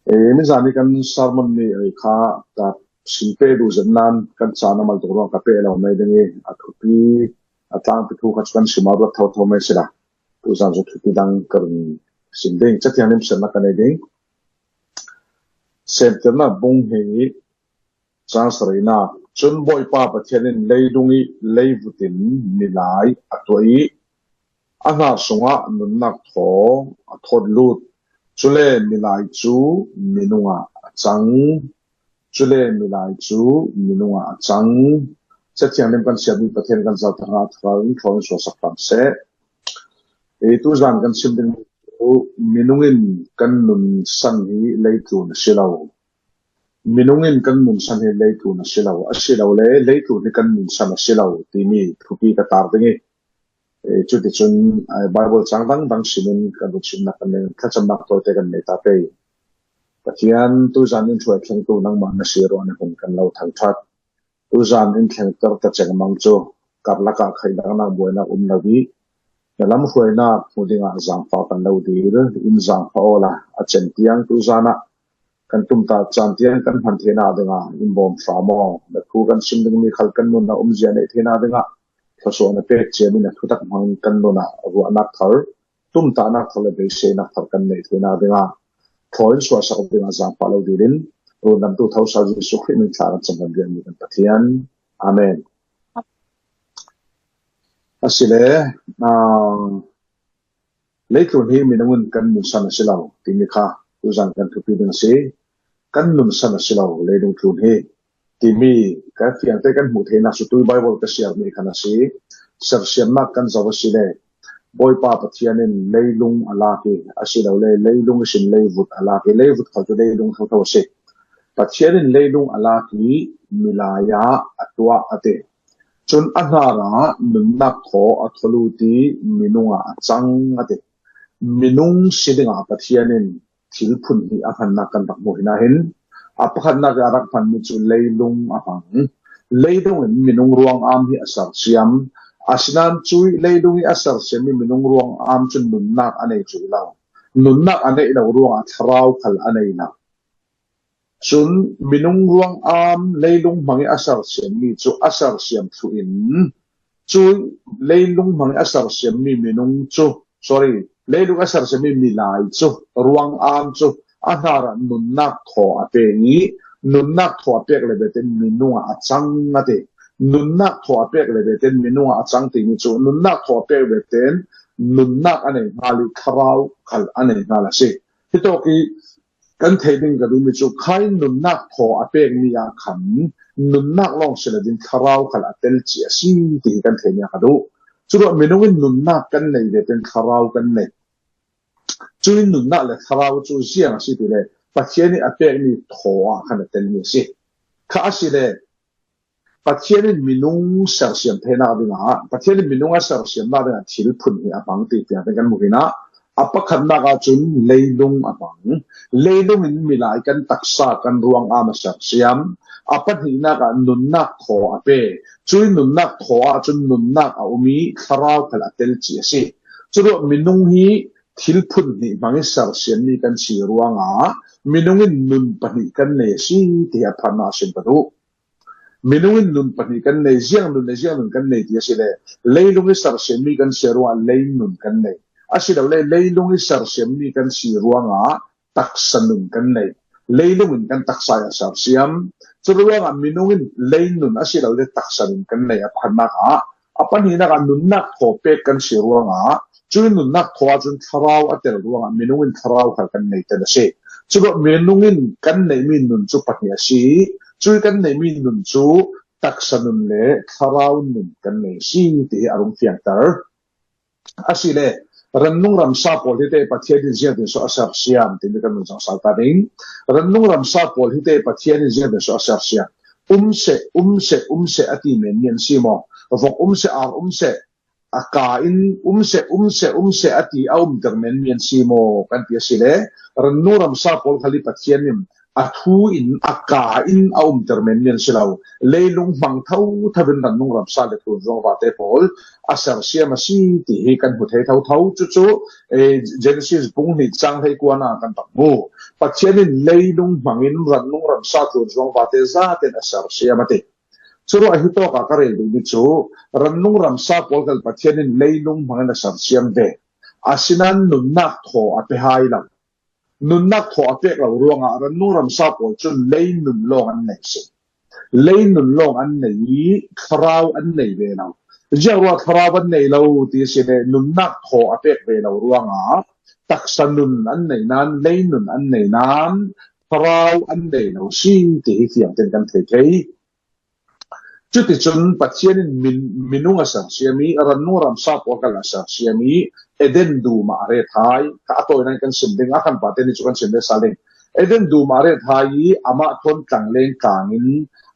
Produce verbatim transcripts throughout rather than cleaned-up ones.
Eh, nizan ni kan sermon ni ei kha ka sim peh duh zet nan kan caan a mal tuk ruang ka peh lo mai ding i, a thupi a tlangpi thu kha cu kan sim a ruat thotho mai sila. Tuzan cu thupi dang ka run sim ding. Cathiang lim sernak ka nei ding. Semternak bung hnih, cang sarihnak. Cun Bawipa Pathian in leilung i leivut in milai a tuah i a hnar sungah nunnak thaw a thawt lut. Cule milai cu minung ah a cang. Cule milai cu minung ah a cang. Cathiang lim kan siatmi Pathian kan zaltak hnga thar in thawng in suasak hram seh. Ei tuzan kan sim ding cu minung in kan nun san hi leitlun a si lo. Minung in kan nun san hi leitlun a si lo. A si lo le leitlun hi kan nun san a si lo timi thupi ka tar ding i, eh, cuticun, eh, Bible cang dangdang simin kan run simnak kan nei, thlacamnak tawite kan nei ta pei. Pathian, tuzan in hruai thlengtu nangmah na si ruangah na hun kan lo thangṭhat. Tuzan in thlengter ta cengmang cu karlak ah khaihnak buainak um lo i, na lamhruainak hmu dingah zaangfah kan lo dil. In zaangfah awla a cen tiang tuzan ah kan tumtah caan tiang kan hman theinak dingah in bawm hram aw. Na thu kan sim dingmi khal kan nun a umzia neih theinak dingah thluasuah na pek ciamin a thutak hmang kan nun ah ruahnak thar, tumtahnak thar le beiseinak thar kan neih theinak dingah thaw in suahsak dingah zaangfah lo dilin rundamtu thosal Jesuh Khrih min thla kan cam kan biakmi kan Pathian. Amen. Asile, aa, leitlun hi minung in kan nun san a si lo timi kha tuzan kan thupi ding a si. Kan nun san a si lo leilung tlun hi timi kan fiangte kan hmuh theihnak cu tui Bible ka siarmi khan a si. Sersiamnak kan zoh a si le Bawipa Pathian in leilung a lak i, a si lo le leilung ihsin leivut a lak i, leivut khal cu leilung thotho a si. Pathian in leilung a lak i milai ah a tuah a ti. Cun a hnar ah nunnak thaw a thawt lut i minung ah a cang a ti. Minung si dingah Pathian in thil phun hnih a hmannak kan rak hmuh hi nain, a pakhatnak i a rak hmanmi cu leilung a hmang. Leilung in minung ruangam hi a sersiam. Asinain cui leilung i a sersiammi minung ruangam cun nunnak a nei cu lo. Nunnak a neih lo ruangah thlarau khal a nei lo. Cun minung ruangam leilung hmang i a sersiammi cu a sersiam thluh in, cu leilung hmang i a sersiammi minung cu, sorry, leilung a sersiammi milai cu, ruangam cu a hnar ah nunnak thaw a pek i, nunnak thaw a pek le beten minung ah a cang a ti. Nunnak thaw a pek le beten minung ah a cang timi cu nunnak thaw a pek beten nunnak a nei hngal i thlarau khal a nei hngal a si. Hitawk i kan thei ding ka duhmi cu khai nunnak thaw a pekmi ah khan nunnak lawng si loin thlarau khal a tel cia a si ti hi kan theihmi a ka duh. Curuah minung in nunnak kan nei ve tein thlarau kan nei. Cui nunnak le thlarau cu ziang a si ti le Pathian i a pekmi thaw ah khan a telmi a si. Kha a si le Pathian in minung sersiam theinak dingah, Pathian in minung a sersiamnak dingah thil phun hi a hmang ti tiang kan hmu hinah, a pakhatnak ahcun leilung a hmang. Leilung in milai kan taksa kan ruangam a sersiam. A pahnihnak ah nunnak thaw a pe. Cui nunnak thaw ahcun nunnak a um i thlarau khal a tel ci a si. Curuah minung hi thil phun hnih hmang i sersiammi kan si ruangah minung in nun pahnih kan nei a si ti hi a phannak a sim ka duh. Minung in nun pahnih kan nei, ziang nun le ziang nun kan nei ti a si le, leilung i sersiammi kan si ruangah lei nun kan nei. A si lo le, leilung i sersiammi kan si ruangah taksa nun kan nei. Leilung in kan taksa i a sersiam. Curuangah minung in lei nun a si lo le taksa nun kan nei a phannak ah, a pahnihnak ah nunnak thaw pek kan si ruangah, cui nunnak thaw ahcun thlarau a tel ruangah minung in thlarau khal kan nei tel a si. Curuah minung in kan neihmi nun cu pahnih a si. Cui kan neihmi nun cu taksa nun le thlarau nun kan nei a si ti hi a rung fiangter. A si le, rannung ramsa pawl hi te Pathian in ziangtin so a sersiam timi kan run sal ta ding. Rannung ramsa pawl hi te Pathian in ziangtin so a sersiam. Um seh, um seh, um seh a ti men mi an si maw? Vok um seh, ar um seh, a ka in um seh, um seh, um seh a ti a umter men mi an si maw kan ti a si le, rannung ramsa pawl khal i Pathian in a thu in, a ka in a umter men men si lo. Leilung hmang tho tho in rannung ramsa le tlun zuang vate pawl a sersiam a si ti hi kan hmu thei tho tho. Chu chu, eh, Genesis bung hnih chang hleikuana kan tak mu. Pathian in leilung hmangin rannung ramsa tlun zuang vate zaten a sersiam a ti. Chu ruah hi tawka ka rel duh ni chu, rannung ramsa pawl kal Pathian in leilung hmangin a sersiam ve. Asinan nunnak thaw a pe hai lo. Nunnak thaw a pek lo ruangah rannung ramsa pawl cun leinun lawng an nei si. Leinun lawng an nei i thlarau an nei ve lo. Ziang ruah thlarau an nei lo ti si le nunnak thaw a pek ve lo ruangah taksa nun an nei nan, leinun an nei nan, thlarau an nei lo si ti hi fiangten kan thei thei. Cuticun Pathian in min, minung a sersiam i, rannung ramsa pawl kal a sersiam i, Eden dum ah a ret hai. Kha a tawinan kan sim ding, a kan pate ni cu kan sim ve sal ding. Eden dum ah a ret hai i, amah thawn tlangleng tlangin,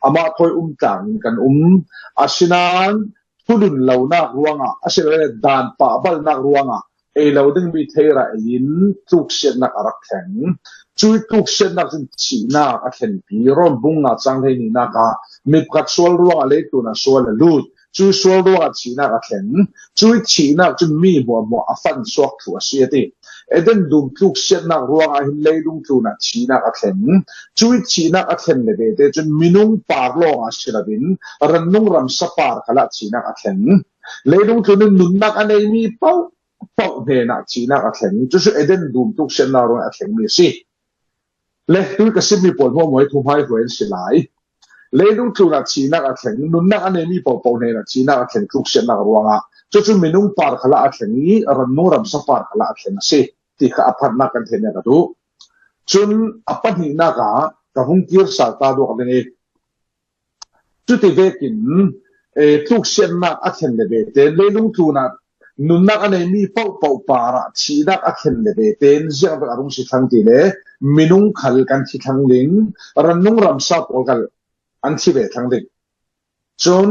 amah thawi um tlangin kan um. Asinan, thulun lonak ruangah, a si le dan pahbalnak ruangah, ei lo dingmi theirah ei in tluksiatnak a rak thleng. Cui tluksiatnak cun thihnak a thlenpi. Rom bung nga cang hleihnih nak ah mi pakhat sual ruangah leitlun ah sual a lut. Cui sual ruangah thihnak a thleng. Cui thihnak cun mi hmuahhmuah a fan suak thluh a si a ti. Eden dum tluksiatnak ruangah hin leilung tlun ah thihnak a thleng. Cui thihnak a thlen le vete cun minung par lawngah si loin rannung ramsa par khalah thihnak a thleng. Leilung tlun in nunnak a neimi paoh paoh hnenah thihnak a thleng. Cucu Eden dum tluksiatnak ruangah a thlengmi a si. Le tui ka simmi pawl hmuahhmuah hi thumhai hruai an si lai. Leilung tlunah thihnak a thleng, nunnak a neimi paoh paoh hnenah thihnak a thleng tluksiatnak ruangah. Cucu minung par khalah a thleng i rannung ramsa par khalah a thleng a si. Ti kha a phatnak kan theihnak a duh. Cun a pahnihnak ah ka hung kir sal ta duak ding i, cuti vekin, eh, tluksiatnak a thlen le vete, leilung tlunah nunnak a neimi pohpoh parah thihnak a thlen le vete, ziang vek a rung si thlang ti le, minung khal kan thi thlang ding, rannung ramsa pawl khal an thi ve thlang ding. Cun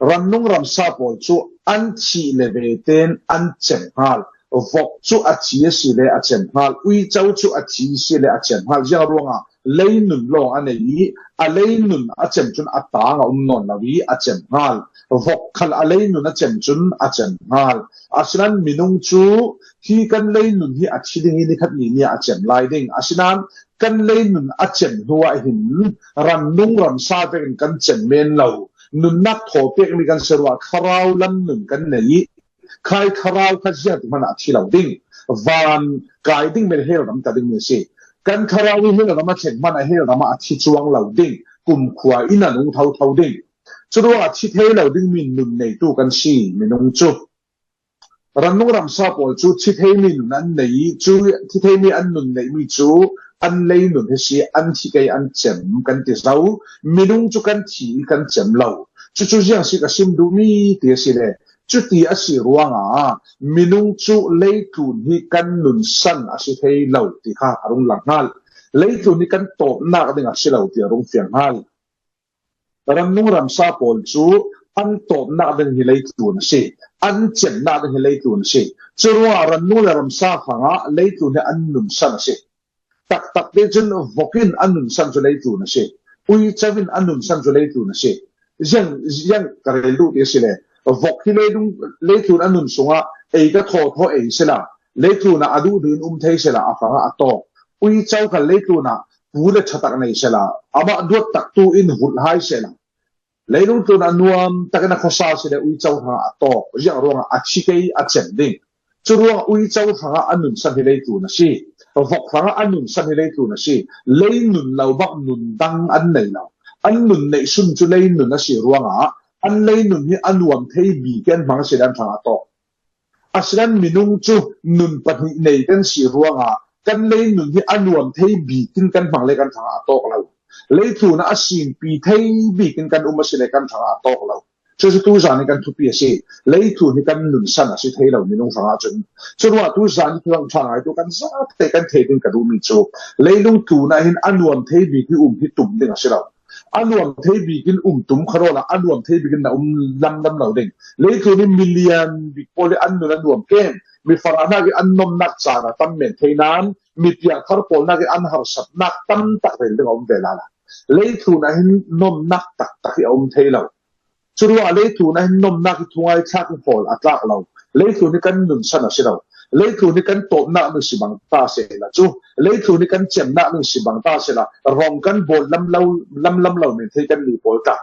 rannung ramsa pawl cu an thih le vete in an cem hngal. Vok cu a thi a si le a cem hngal. Uico cu a thi a si le a cem hngal. Ziang ruangah leinun lawng a nei i, a leinun a cem cun a tang a um nawn lo i a cem hngal. Vok khal a leinun a cem cun a cem hngal. Asinan minung cu hi kan leinun hi a thi ding i nikhat ni ni ah a cem lai ding. Asinan kan leinun a cem hnuah hin rannung ramsa vekin kan cem men lo. Nunnak thaw pekmi kan si ruah thlarau lam nun kan nei i, khai thlarau kha ziangtik hmanh ah a thi lo ding. Van kai ding men hel ram ta dingmi a si. Kan thlarau hi hel ram a thleng hmanh ah hel ram ah a thi cuang lo ding. Kumkhua in a nung thotho ding. Curuangah thi thei lo dingmi nun neitu kan si, minung cu. Rannung ramsa pawl cu thi theimi nun an nei i, cu thi theimi an nun neihmi cu an leinun hi si, an thi kei an cem kan ti zo. Minung cu kan thi i kan cem lo. Cucu ziang si ka sim duhmi ti a si le, cuti a si ruangah minung cu leitlun hi kan nunsan a si thei lo ti kha a rung lang hngal. Leitlun hi kan tawpnak ding a si lo ti a rung fiang hngal. Rannung ramsa pawl cu an tawpnak ding hi leitlun a si, an cemnak ding hi leitlun a si. Curuangah rannung le ramsa hrangah leitlun hi an nunsan a si. Taktak te cun vok in a nunsan cu leitlun a si. Uico in a nunsan cu leitlun a si. Ziang, ziang ka rel duh ti a si le, vok hi leilung, leitlun a nun sungah ei ka thaw thaw ei sila, leitlun ah a duh duh in um thei sila, a hrangah a tawk. Uico kha leitlun ah pu le ṭha tak nei sila, amah duat taktu in vulh hai sila, leilung tlun ah nuam takin a khuasa si le uico hrangah a tawk, ziang ruangah a thi kei a cem ding. Curuangah uico hrangah a nunsan hi leitlun a si. Vok hrangah a nunsan hi leitlun a si. Leinun lo bak nun dang an nei lo. An nun neih sun cu leinun a si ruangah an leinun hi a nuam thei bik in an hmang a si le an hrangah a tawk. Asinan minung cu nun pahnih nei kan si ruangah kan leinun hi a nuam thei bik in kan hmang le kan hrangah a tawk lo. Leitlun ah a singpi thei bik in kan um a si le kan hrangah a tawk lo. Cucu tuzan hi kan thupi a si. Leitlun hi kan nunsan a si thei lo minung hrangah cun. Curuah tuzan hi thulang ṭha ngaitu kan zate kan thei ding ka duhmi cu leilung tlun ah hin a nuam thei bik hi um hi tum ding a si lo. A nuam thei bik in um tum kha rawl ah a nuam thei bik in na um lamlam lo ding. Leitlun hi milian bik pawl hi an nun a nuam kem. mi farah nak i an nomnak caan a tam men thei nan, mi piangthar pawl nak i an harsatnak tam tak rel ding a um ve lala. Leitlun ah hin nomnak taktak hi a um thei lo. Curuangah leitlun ah hin nomnak i thungai thlak i hawl a tlak lo. Leitlun hi kan nunsan a si lo. Leitlun hi kan tawpnak ding si bang ta sehla cu, leitlun hi kan cemnak ding si bang ta sehla, rong kan bawl lam lo, lam lam lo men thei kan ni pawl ta.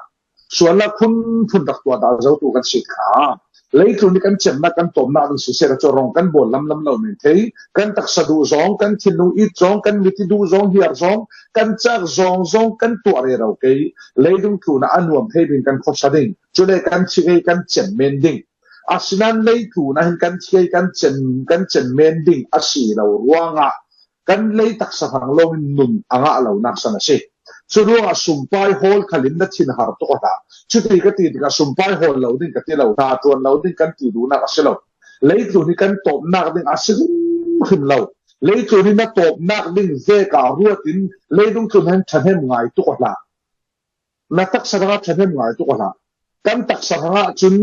Sual la khun phun rak tuah dah zotu kan si kha. Leitlun hi kan cemnak kan tawpnak ding si sehla cu rong kan bawl lam lam lo men thei. Kan taksa duh zong, kan thinlung it zong, kan miti duh zong, hiar zong, kan cak zong zong kan tuah rero kei. Leidung tlun ah a nuam thei ding kan khuasa ding. Cule kan thi kei kan cem men ding. Asinan leitlun ah hin kan thi kei kan cem, kan cem men ding a si lo ruangah kan lei taksa hrang lawngin nun a ngah lonak san a si. Curuangah sumpai hawl khalin na thin har tuk a hlah. Cuti ka ti tikah sumpai hawl lo ding ka ti lo, hna ṭuan lo ding kan ti duhnak a si lo. Leitlun hi kan tawpnak ding a si hrimhrim lo. Leitlun hi na tawpnak ding vek ah ruat in leidung tlun ah hin ṭhahnem ngai tuk a hlah. Na taksa hrangah ṭhahnem ngai tuk a hlah. Kan taksa hrangah cun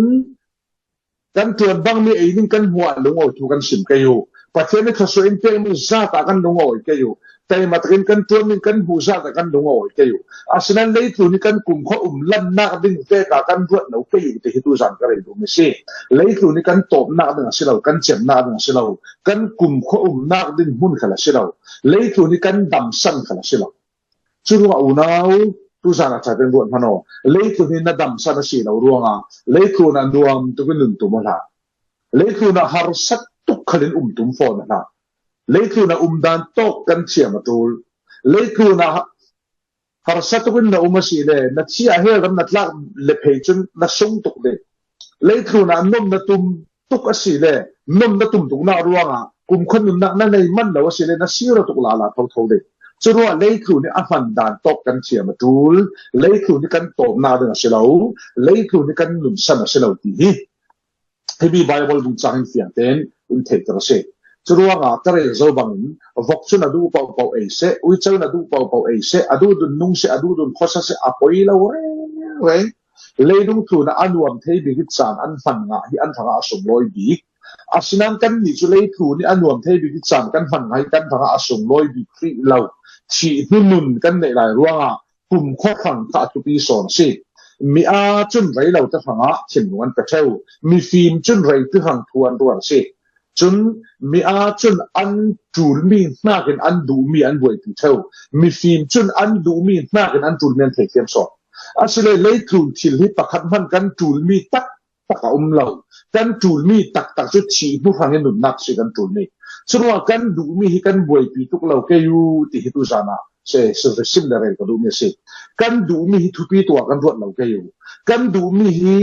kan ṭuan bangmi ei ding kan hmuh ah lungawi thu kan sim kei uh. Pathian nih thluasuah in pekmi zat ah kan lungawi kei uh. Taima takin kan ṭuan ding kan hmuh zat ah kan lungawi kei uh. Asinan leitlun hi kan kumkhua um lannak ding vek ah kan ruat lo kei uh ti hi tuzan ka rel duhmi si. Leitlun hi kan tawpnak ding a si lo, kan cemnak ding a si lo, kan kumkhua umnak ding hmun khal a si lo. Leitlun hi kan damsan khal a si lo. Curuangah unau, tuzan a ṭha tein ruat hmanh aw. Leitlun hi na damsan a si lo ruangah leitlun ah nuam tukin nun tum aw hlah. Leitlun ah harsa tuk khalin um tum fawn aw hlah. Leitlun ah umdan tawk kan thiam a ṭul. Leitlun ah harsa tukin na um a si le na thi ah hell ram na tlak le phei cun na sung tuk ding. Leitlun ah nom na tum tuk a si le nom na tum tuknak ruangah kumkhua nunnak na nei man lo a si le na sir tuk lala thotho ding. Curuangah leitlun hi a hman dan tawk kan thiam a ṭul. Leitlun hi kan tawpnak ding a si lo. Leitlun hi kan nunsan a si lo ti hi himi Baibal bung cang in fiang tein in theihter a si. Curuangah ka rel zo bangin vok cun a duh pohpoh ei seh, uico in a duh pohpoh ei seh, a duh dun nung seh, a duh dun khuasa seh, a poi lo rengreng. Leidung tlun ah a nuam thei bik hi caan an hman ngah hi an hrangah a sunglawi bik. Asinan kannih cu leitlun hi a nuam thei bik hi caan kan hman ngah hi kan hrangah a sunglawi bik hrih lo. Thih hnu nun kan neih lai ruangah kumkhua hrang kha a thupi sawn a si. Mi aa cun rei lote hrangah thinlung an pe ṭheu. Mifim cun reiti hrang thu an ruat a si. Cun mi aa cun an ṭulmi hnakin an duhmi an buaipi ṭheu. Mifim cun an duhmi hnakin an ṭulmi an theithiam sawn. Asile leitlun thil hi pakhat hman kan ṭulmi taktak a um lo. Kan ṭulmi taktak cu thih hnu hrangin nunnak si kan ṭulmi. Curuangah kan duhmi hi kan buaipi tuk lo kei uh ti hi tuzan ah si, si, sim le rel ka duhmi a si. Kan duhmi hi thupi tuah kan ruat lo kei uh. Kan duhmi hi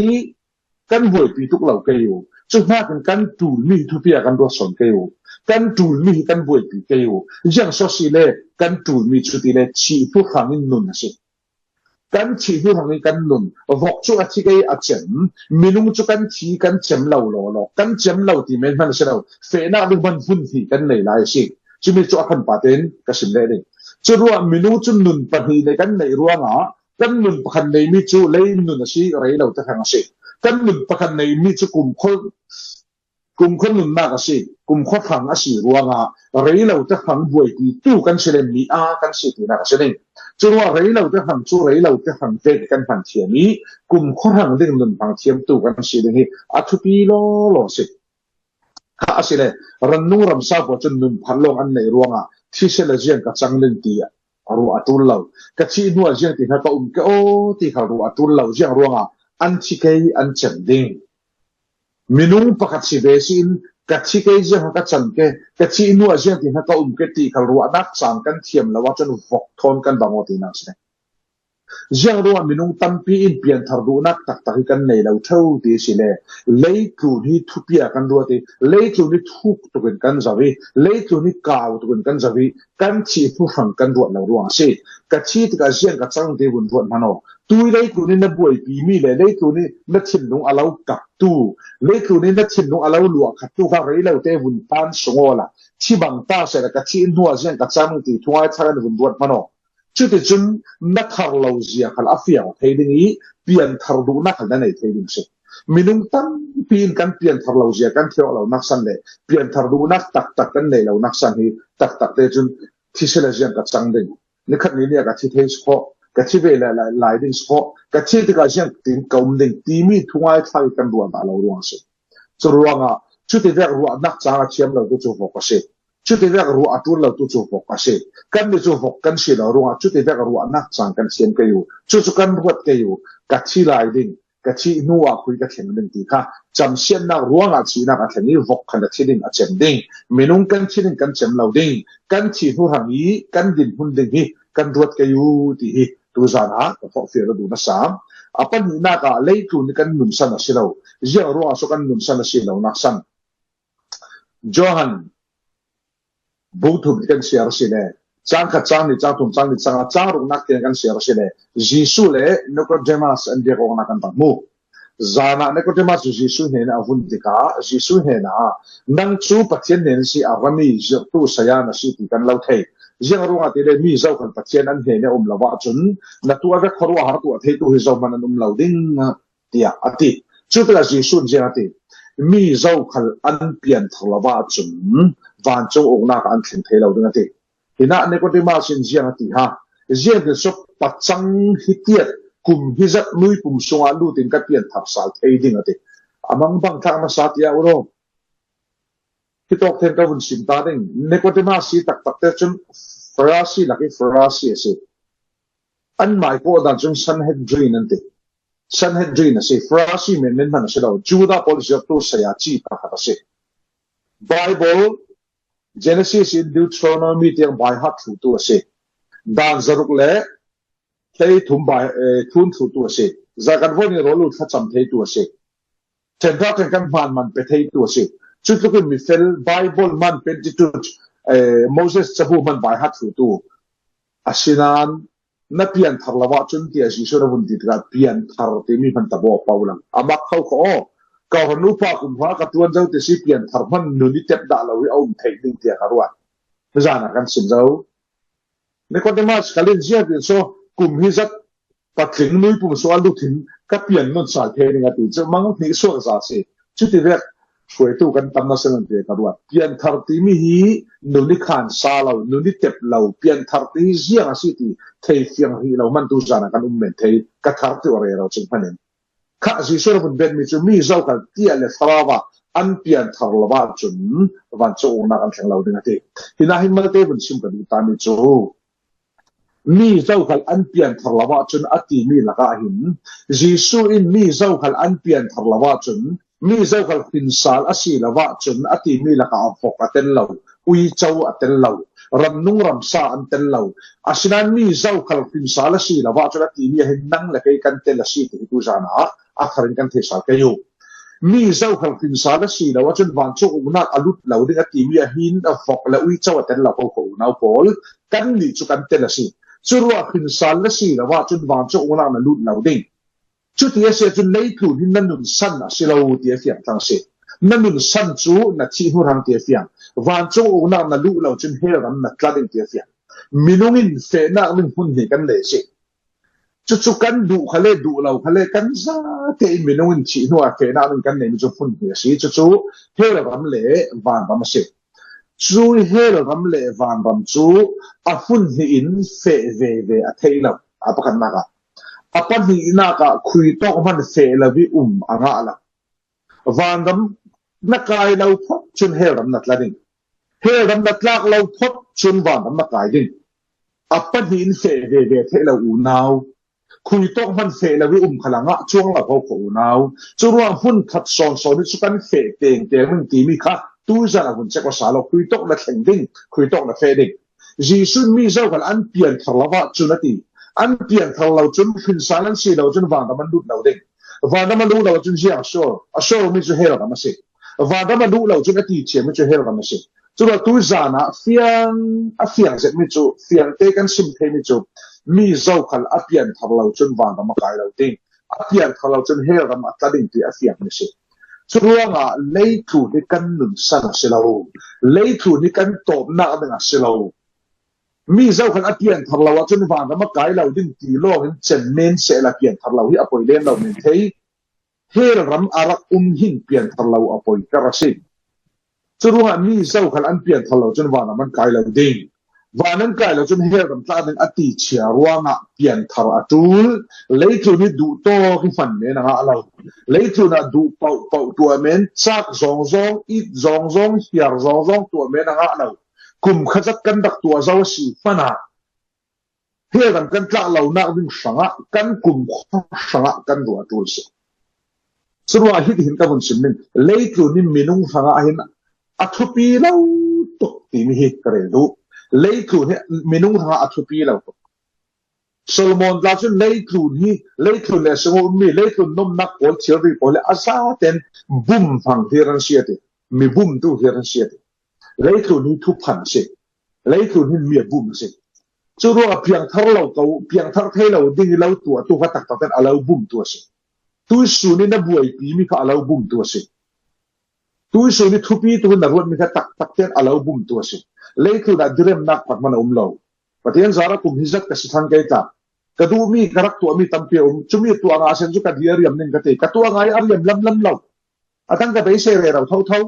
kan buaipi tuk lo kei uh. Cu hnakin kan ṭulmi hi thupi ah kan ruat sawn kei uh. Kan ṭulmi hi kan buaipi kei uh. Ziang so si le kan ṭulmi cu ti le thih hnu hrangin nun a si. Kan thih hnu hrangin kan nun. Vok cu a thi kei a cem. Minung cu kan thi kan cem lo lawlaw. Kan cem lo ti men hman a si lo. Fehnak ding hman hmun hi kan nei lai a si. Cumi cu a khan pa tein ka sim leh ding. Curuah minung cu nun pahnih le kan neih ruangah kan nun pakhat neimi cu lei nun a si, rei lo te hrang a si. Kan nun pakhat neimi cu kumkhua, kumkhua nunnak a si, kumkhua hrang a si ruangah rei lo te hrang buaipitu kan si le mi aa kan si tinak a si ding. Curuah rei lo te hrang cu rei lo te hrang te kan hman thiam i kumkhua hrang ding nun hmang thiamtu kan si ding hi a thupi lawlaw a si. Kha asile, rannung ramsa pawl cun nun phat lawng an neih ruangah thisen le ziang ka cang ding ti ruah a ṭul lo. Ka thih hnuah ziang ti hna ka um ke aw ti kha ruah a ṭul lo. Ziang ruangah an thi kei an cem ding. Minung pakhat si ve si in ka thi kei ziang ka can ke, ka thih hnuah ziang ti hna ka um ke ti kha ruahnak caan kan thiam lo ahcun vok thawn kan bang aw tinak si. Ziang ruah minung tampi in pianthar duhnak taktak hi kan nei lo ṭheu ti si le, leitlun hi thupi ah kan ruat i, leitlun hi thuk tukin kan zoh i, leitlun hi kau tukin kan zoh i, kan thih hnu hrang kan ruat lo ruang a si. Ka thi tikah ziang ka cang ti vun ruat hmanh aw. Tui leitlun hi na buaipi mi le leitlun hi na thinlung a lo kaptu, leitlun hi na thinlung a lo luah khattu kha rei lo te vun pan sung awla, thi bang ta sehla ka thih hnuah ziang ka cang ti thungai thar in vun ruat hmanh aw. Cuticun na thar lo zia khal a fiang thei ding i pianthar duhnak khal na nei thei ding si. Minung tampi in kan pianthar lo zia kan thei awk lo naksan le pianthar duhnak taktak kan nei lo naksan hi taktak te cun thisen a ziang ka cang ding. Nikhat ni nia ka thi thei si khawh, ka thi ve lai, lai, lai ding si khawh, ka thi tikah ziang tin ka um ding timi thungai thla hi kan ruah dah lo ruang a si. Cu ruangah cuti vek ruahnak caang a thiam lo tu cu vok a si. Cuti vek ruah a ṭul lo tu cu vok a si. Kannih cu vok kan si lo ruangah cuti vek ruahnak caang kan thiam kei u. Cucu kan ruat kei u. Ka thi lai ding, ka thih hnu ah khui ka thleng ding ti kha camsiatnak ruangah thihnak a thleng i vok khan a thi ding a cem ding. Minung kan thi ding kan cem lo ding. Kan thih hnu hrang i kan dinhmun ding hi kan ruat kei u ti hi tuzan ah ka forhfial duh nasa. A pahnihnak ah leitlun hi kan nunsan a si lo. Ziang ruangah cu kan nunsan a si lo naksan. Johan bung thum kan siar a si le, cang khat, cang nih, cang thum, cang nih, cang, cang ruknak tiang kan siar a si le, Jesuh le Nicodemus an biak awknak kan rak hmu. Zan ah Nicodemus cu Jesuh hnenah a vun tikah Jesuh hnenah, "Nang cu Pathian hnen si a rami zirhtu saya na si ti kan lo thei. Ziang ruangah ti le mi zokhal Pathian an hnen a um lo ahcun na tuah vek khuaruahhar tuah theitu hi zohman an um lo ding," tiah a ti. Cutikah Jesuh in ziang a ti, "Mi zokhal an pianthar lo ahcun vancung uknak ah an thleng thei lo ding," a ti. Hinah Nicodemus in ziang a ti ha, "Ziangtin so pacang hi tiat kum hi zat nui pum sungah lut in ka pianthar sal thei ding," a ti. A mangbang thlak nasa tiah u law. Hitawk then ka vun sim ta ding. Nicodemus hi taktak te cun Farasi lak i Farasi a si. An mai kawh dan cun Sanhedrin an ti. Sanhedrin a si. Farasi menmen hman a si lo. Judah pawl zirhtu saya ci pakhat a si. Bible, Genesis in Deuteronomy tiang baihat thlutu a si. Dan zaruk le hlei thum bai, eh, thun thlutu a si. Zakan von in rawl lut thlacam theitu a si. Ṭhenṭha ṭhen kan hman man pe theitu a si. Cutlukin mifel Bible man Pentateuch, eh, Moses cabu man baihat thlutu a si nain na pianthar lo ahcun tiah Jesuh na vun ti tikah pianthar timi hman ta baw paoh lang. A mak kho kho aw. Ka hon upa kum hra ka tuan zo ti si pianthar hman nun i tep dah lo i a um theih ding tiah ka ruat. Zan ah kan sim zo. Nicodemus khal in ziangtin so kum hi zat patling nui pum so a lut in ka pian nun sal thei ding a ti cu mang hnih suak za si. Cuti vek hruaitu kan tam nasa nan te ka ruat. Pianthar timi hi nun i khan sa lo, nun i tep lo, pianthar ti hi ziang a si ti thei fiang rih lo hman tu zan ah kan um men thei ka thar ti aw rero cing hmanin. Kha Jesuh a vun betmi cu mi zokhal tiah le thlarau ah an pianthar lo ahcun vancung uknak an thleng lo ding a ti. Hinah hin malte vun sim ka duh tami cu mi zokhal an pianthar lo ahcun a timi lakah hin Jesuh in mi zokhal an pianthar lo ahcun mi zokhal hrinsal a si lo ahcun a timi lakah a vok a tel lo, uico a tel lo, ramnung ramsa an tel lo. Asinain mi zokhal hrinsal a si lo ahcun a timi ah hin nang le kei kan tel a si ti hi tu zan ah a thar in kan thei sal kei u. Mi zokhal hrinsal a si lo ahcun vancung uknak a lut lo ding a timi ah hin a vok le uico a tel lo ko ko unau pawl, kannih cu kan tel a si. Curuah hrinsal a si lo ahcun vancung uknak na lut lo ding. Cuti a si ahcun leitlun hi na nunsan a si lo ti a fiang thlang a si. Na nunsan cu na thih hnu hrang ti a fiang. Vancung uknak na luh lo cun hell ram na tla ding ti a fiang. Minung in fehnak ning hmun hnih kan nei a si. Cucu kan duh khale, duh lo khale, kan zate in minung in thih hnu ah fehnak ning kan neimi cu hmun hnih a si. Cucu hell ram le vanram a si. Cu hell ram le vanram cu a hmun hnih in feh veve a theih lo, a pakhatnak ah. A pahnihnak ah khui tawk hman feh lo i um a ngah lo. Vanram na kai lo phawt cun hell ram na tla ding. Hell ram na tlak lo phawt cun vanram na kai ding. A pahnih in feh veve theih lo unau. Khui tawk hman feh lo i um kha la ngah cuang lo ho kho unau. Curuang hmun khat sawnsawn hi cu kan feh tengteng ning timi kha tuzan a hun check awsa lo. Khui tawk na thleng ding, khui tawk na feh ding. Jesuh in mi zokhal an pianthar lo ahcun a ti. An pianthar lo cun hrinsal an si lo cun vanram an lut lo ding. Vanram a luh lo cun ziang a sual? A sualmi cu hell ram a si. Vanram a luh lo cun a ti thiammi cu hell ram a si. Curuah tuzan ah fiang, a fiang zetmi cu, fiangte kan sim theimi cu, mi zokhal a pianthar lo cun vanram a kai lo ding, a pianthar lo cun hell ram a tla ding ti a fiangmi a si. Curuangah leitlun hi kan nunsan a si lo, leitlun hi kan tawpnak ding a si lo. Mi zokhal a pianthar lo ahcun vanram a kai lo ding ti lawng in cem men sehla pianthar lo hi a poi len lo men thei. hell ram a rak um hin pianthar lo a poi ka ra si. Curuangah mi zokhal an pianthar lo cun vanram an kai lo ding. Van an kai lo cun hell ram tlak ding a tichia ruangah pianthar a ṭul. Leitlun hi duh tawk hi hman men a ngah lo. Leitlun ah duh pauh pauh tuah men, cak zawngzawng, it zawngzawng, hiar zawngzawng tuah men a ngah lo. Kum khat zat kan rak tuah zo a si hmanah hell ram kan tlak lonak ding hrangah kan kumkhua hrangah kan ruah a ṭul si. Curuangah hiti hin ka vun sim ding, leitlun hi minung hrangah hin a thupi lo tuk timi hi ka rel duh. Leitlun hi minung hrangah a thupi lo tuk. Solomon tla cun leitlun hi, leitlun le a sung a ummi, leitlun nomnak pawl thilri pawl le a zaten bum hmang hi ran si a ti, mi bumtu hi ran si a ti. Leitlun hi thuphan a si. Leitlun hin mi a bum a si. Curuangah piangthar lo ko, piangthar thei lo ding i lo tuahtu kha taktak ten a lo bumtu a si. Tuisun in a buaipi mi kha a lo bumtu a si. Tuisun i thupi tu na ruat mi kha taktak ten a lo bumtu a si. Leitlun ah diremnak pakman a um lo. Pathian zara kum hi zat ka si thang kei ta. Ka duhmi, ka rak tuahmi tampi a um. Cumi tuah ngah sen cu ka di a riam ning ka ti. Ka tuah ngai a riam lamlam lo. A tangka beisei rero thotho.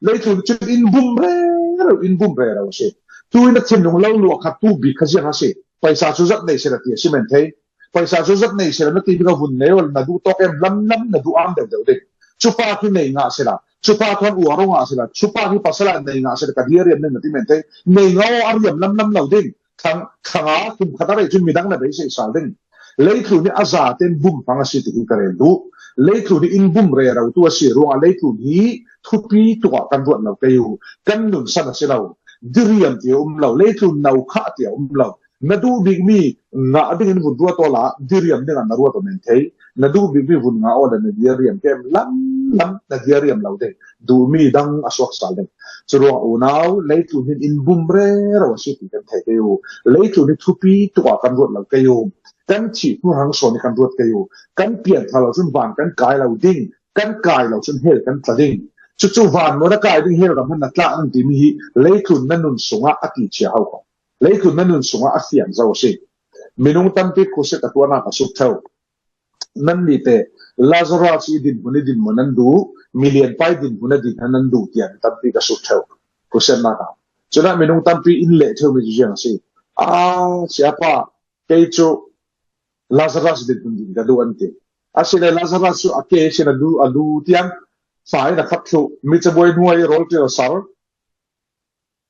Leitlun cun in bum rero, in bum rero a si. Tu in a thinlung lo luah khat tu bik kha ziang a si. Paisa cu zat nei sila ti a si men thei. Paisa cu zat nei sila na ti bik a vun nei ol na duh tawk em lamlam na duh am deuh deuh ding. Cupa khi nei ngah sila. Cupa khan uar ngah sila. Cupa khi pasal a nei ngah sila ka di a riam ning na ti men thei. Nei ngah aw a riam lamlam lo ding. Thang, thanga kum khat a rei cun midang na beisei sal ding. Leitlun hi a zaten bum hmang a si ti hi ka rel duh. Leitlun hi in bum rero tu a si ruangah leitlun hi thupi tukah kan ruat lo kei u. Kan nunsan a si lo. Diriam ti a um lo. Leitlun no khah ti a um lo. Na duh bikmi ngah dingin vun ruat awla diriam dingah na ruat aw men thei. Na duh bikmi vun ngah awla na diriam kem lam lam na diriam lo ding. Duhmi dang a suak sal ding. Curuang unau, leitlun hin in bum rero a si ti kan thei kei u. Leitlun hi thupi tukah kan ruat lo kei u. Kan thih hnu hrang sawn hi kan ruat kei u. Kan pianthar lo cun van kan kai lo ding. Kan kai lo cun hell kan tla ding. Cucu van maw na kai ding, hell ram na tlak ding timi hi leitlun na nun sungah a ti cia ho ko. Leitlun na nun sungah a fiang zo a si. Minung tampi khuasia ka tuahnak a suk tho. Nannih teh Lazarus i dinhmun i dinhmun nan duh, milian pai dinhmun a dinhmun nan duh tiah mi tampi ka suk ṭheu. Khuasiatnak ah cunah minung tampi in leh ṭheu mi cu ziang a si. Aa, siapa, kei cu Lazarus dinhmun din ka duh, an ti. Asile Lazarus cu a ke sin a lu, a lu tiang fa in a khat thluh, mi cabuai hnuai rawl ṭial a sar,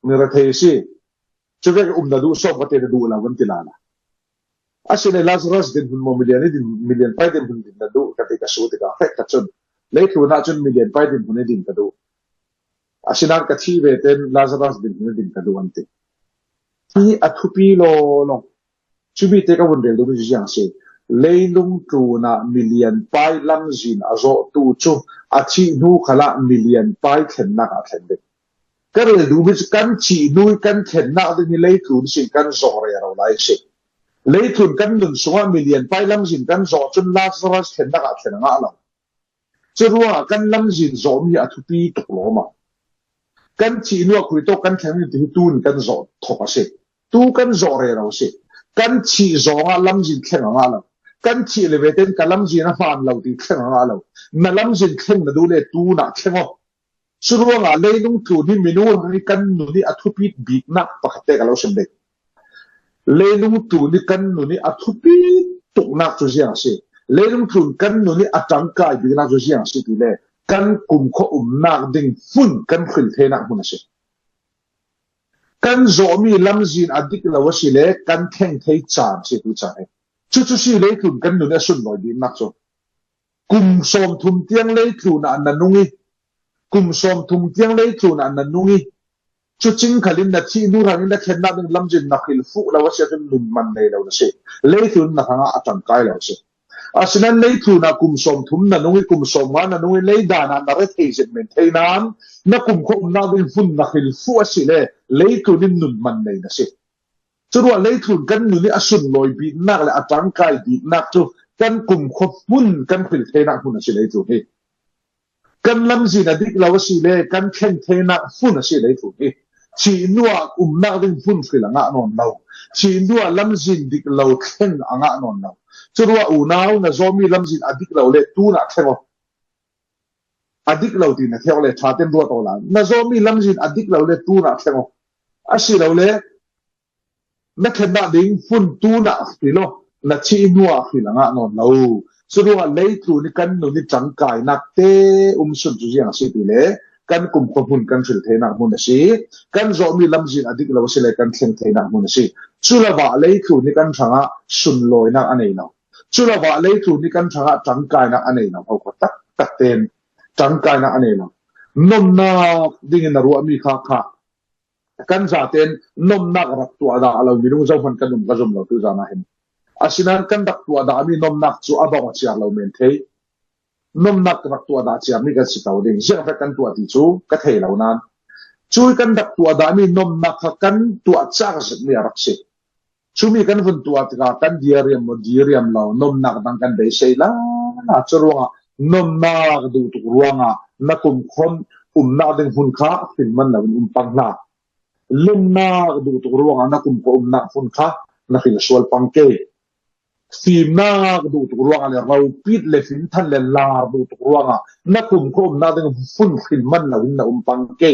mi rethei a si. Cuvek um na duh, sawm ka te na duh lo, kan ti lala. Asile Lazarus dinhmun maw, milian i din, milian pai dinhmun din na duh ka ti ka su tikah fek ka cun, leitlun ah cun milian pai dinhmun i din ka duh. Asinain ka thih ve ten Lazarus dinhmun i din ka duh, an ti. Hi a thupi lawlaw. Cumi te ka vun rel duhmi cu ziang a si. Leilung tlunah milian pai lamzin a zawhtu cu a thih hnu khalah milian pai thlennak ah thlen ding. Ka rel duhmi cu kan thih hnu i kan thlennak ding hi leitlun sin kan zawh rero lai a si. Leitlun kan nun sungah milian pai lamzin kan zawh cun Lazarus thlennak ah thlen a ngah lo. Curuangah kan lamzin zawhmi a thupi tuk lawm a, kan thih hnu a khuitawk kan thleng ding ti hi tu in kan zawh thawk a si. Tu kan zawh rero a si. Kan thih zawngah lamzin thleng a ngah lo. Kan thih le veten ka lamzin a hmaan lo ti thleng a ngah lo. Na lamzin thleng na duh le tu nah thleng aw. Curuangah leilung tlun hi minung hrang hi kan nun i a thupi biknak pakhat te ka lo sim ding. Leilung tlun hi kan nun i a thupi tuknak cu ziang a si. Leilung tlun kan nun i a ṭangkai biknak cu ziang a si ti le kan kumkhua umnak ding hmun kan hrilh theinak hmun a si. Kan zawhmi lamzin a dik lo a si le kan thleng thei caan si tu caan hi. Cucu si leitlun kan nun i a sunlawi biknak cu. Kum sawmthum tiang leitlun ah na nung i, kum sawmthum tiang leitlun ah na nung i, cucing khalin na thih hnu hrangin na thlennak ding lamzin na hrilh fuh lo a si ahcun nun man nei lo na si. Leitlun na hrangah a ṭangkai lo a si. Asinain leitlun ah kum sawmthum na nung i, kum sawmnga na nung i, leidan ah na rethei zet men thei nain na kumkhua umnak ding hmun na hrilh fuh a si le leitlun in nun man nei na si. Curuah leitlun kan nun i a sunlawi biknak le a ṭangkai biknak cu kan kumkhua hmun kan hrilh theinak hmun a si leitlun hi. Kan lamzin a dik lo a si le kan thleng theinak hmun a si leitlun hi. Thih hnuah umnak ding hmun hrilh a ngah nawn lo. Thih hnuah lamzin dik lo thleng a ngah nawn lo. Curuah unau na zawmi lamzin a dik lo le tunah thleng aw. a dik lo ti na thei awk le ṭha ten ruat awk la. Na zawhmi lamzin a dik lo le tunah thleng awk. A si lo le na thlenna ding hun tunah ti lo, na thih hnuah hril a ngah nawn lo. Curuangah leitlun i kan nun i ṭangkainak te um sun cu ziang a si ti le kan kumkhua hmun kan hril theinak hmun a si. Kan zawhmi lamzin a dik lo a si le kan thleng theinak hmun a si. Culovah leitlun i kan hrangah sunlawinak a nei lo. Culovah leitlun i kan hrangah ṭangkainak a nei lo. Ho khuatak tak ten ṭangkainak a nei lo. Nomnak dingin na ruahmi kha kha kan zaten nomnak rak tuah dah lo, minung zohman kan um ka zum lo tu zan ah hin. Asinain kan rak tuah dahmi nomnak cu a bang a ciar lo men thei. Nomnak rak tuah dah ciarmi kan si to ding. Ziang vek kan tuah ti cu ka thei lo nan. Cui kan rak tuah dahmi nomnak kha kan tuah cak zetmi a rak si. Cumi kan vun tuah tikah kan dir riam maw, dir riam lo, nomnak dang kan beisei la. Curuangah nomnak duh tuk ruangah na kumkhua umnak ding hmun kha hrin man loin um pang hna. Lumnak duh tuk ruangah na kumkhua umnak hmun kha na hrin sual pang ke. Fimnak duh tuk ruangah le ropit le fimthan le lar duh tuk ruangah na kumkhua umnak ding hmun hrin man loin na um pang ke.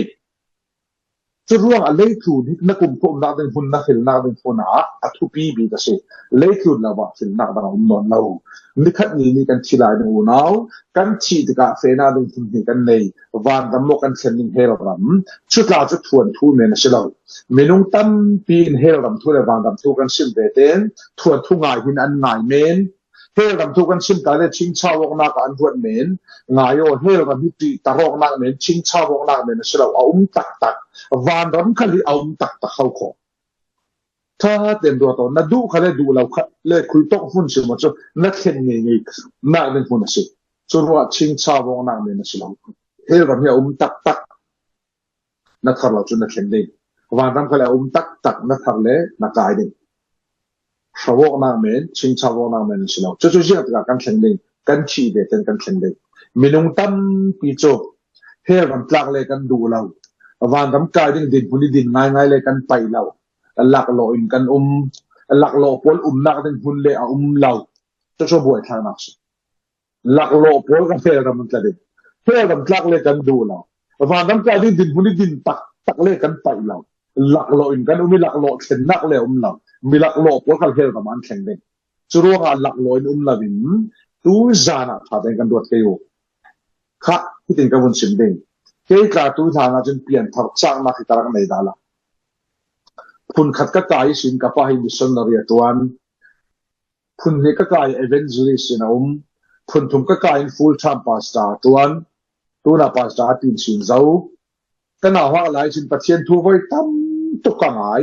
Curuangah leitlun hi na kumkhua umnak ding hmun, na hrilnak ding hmun ah a thupi bik a si. Leitlun lo ah hrilnak dang a um nawn lo. Nikhat ni nih kan thi lai ding unau, kan thih tikah fehnak ding hmun hi kan nei. Vanram maw kan thlen ding hell ram. Cu tla cu thuanthu men a si lo. Minung tampi in hell ram thu le vanram thu kan sim ve tein thuanthu ngai hin an ngai men. Hell ram thu kan sim ta le chingchau awknak ah an ruat men. Ngai aw, hell ram hi ṭihtar awknak men, chingchau awknak men a si lo, a um taktak. Vanram khal hi a um taktak ho kho. Ṭha tein ruat aw, na duh kha le duh lo kha le khui tawk hmun si maw cu na thlen ngei ngei nak ding hmun a si. Curuah chingchau awknak men a si lo. Hell ram hi a um taktak. Na thar lo cu na thleng ding. Vanram khal a um taktak, na thar le na kai ding. Hrawknak men, chingchau awknak men a si lo. Cucu ziang tikah kan thleng ding, kan thih ve tein kan thleng ding. Minung tampi cu hell ram tlak le kan duh lo. Vanram kai ding dinhmun i din ngaingai le kan paih lo. Laklawh in kan um, laklawh pawl umnak ding hmun le a um lo. Cucu buaithlaknak si. Laklawh pawl kha hell ram an tla ding. Hell ram tlak le kan duh lo. Vanram kai ding dinhmun i din taktak le kan paih lo. Laklawh in kan um i laklawh thlennak le a um lo. Mi laklawh pawl kha hell ram an thleng ding. Curuangah laklawh in um lo in tu zan ah ṭha tein kan ruat kei u. Kha hitin ka vun sim ding. Kei tla tu hlan ah cun pianthar caknak hi ka rak nei dah lo. Phun khat ka kai ihsin ka pa hi missionary a ṭuan. Phun hnih ka kai evangelist in a um. Phun thum ka kai in full time pastor a ṭuan. Tuna pastor a tin sin zo. Ka nauhak lai sin Pathian thu voi tam tuk ka ngai.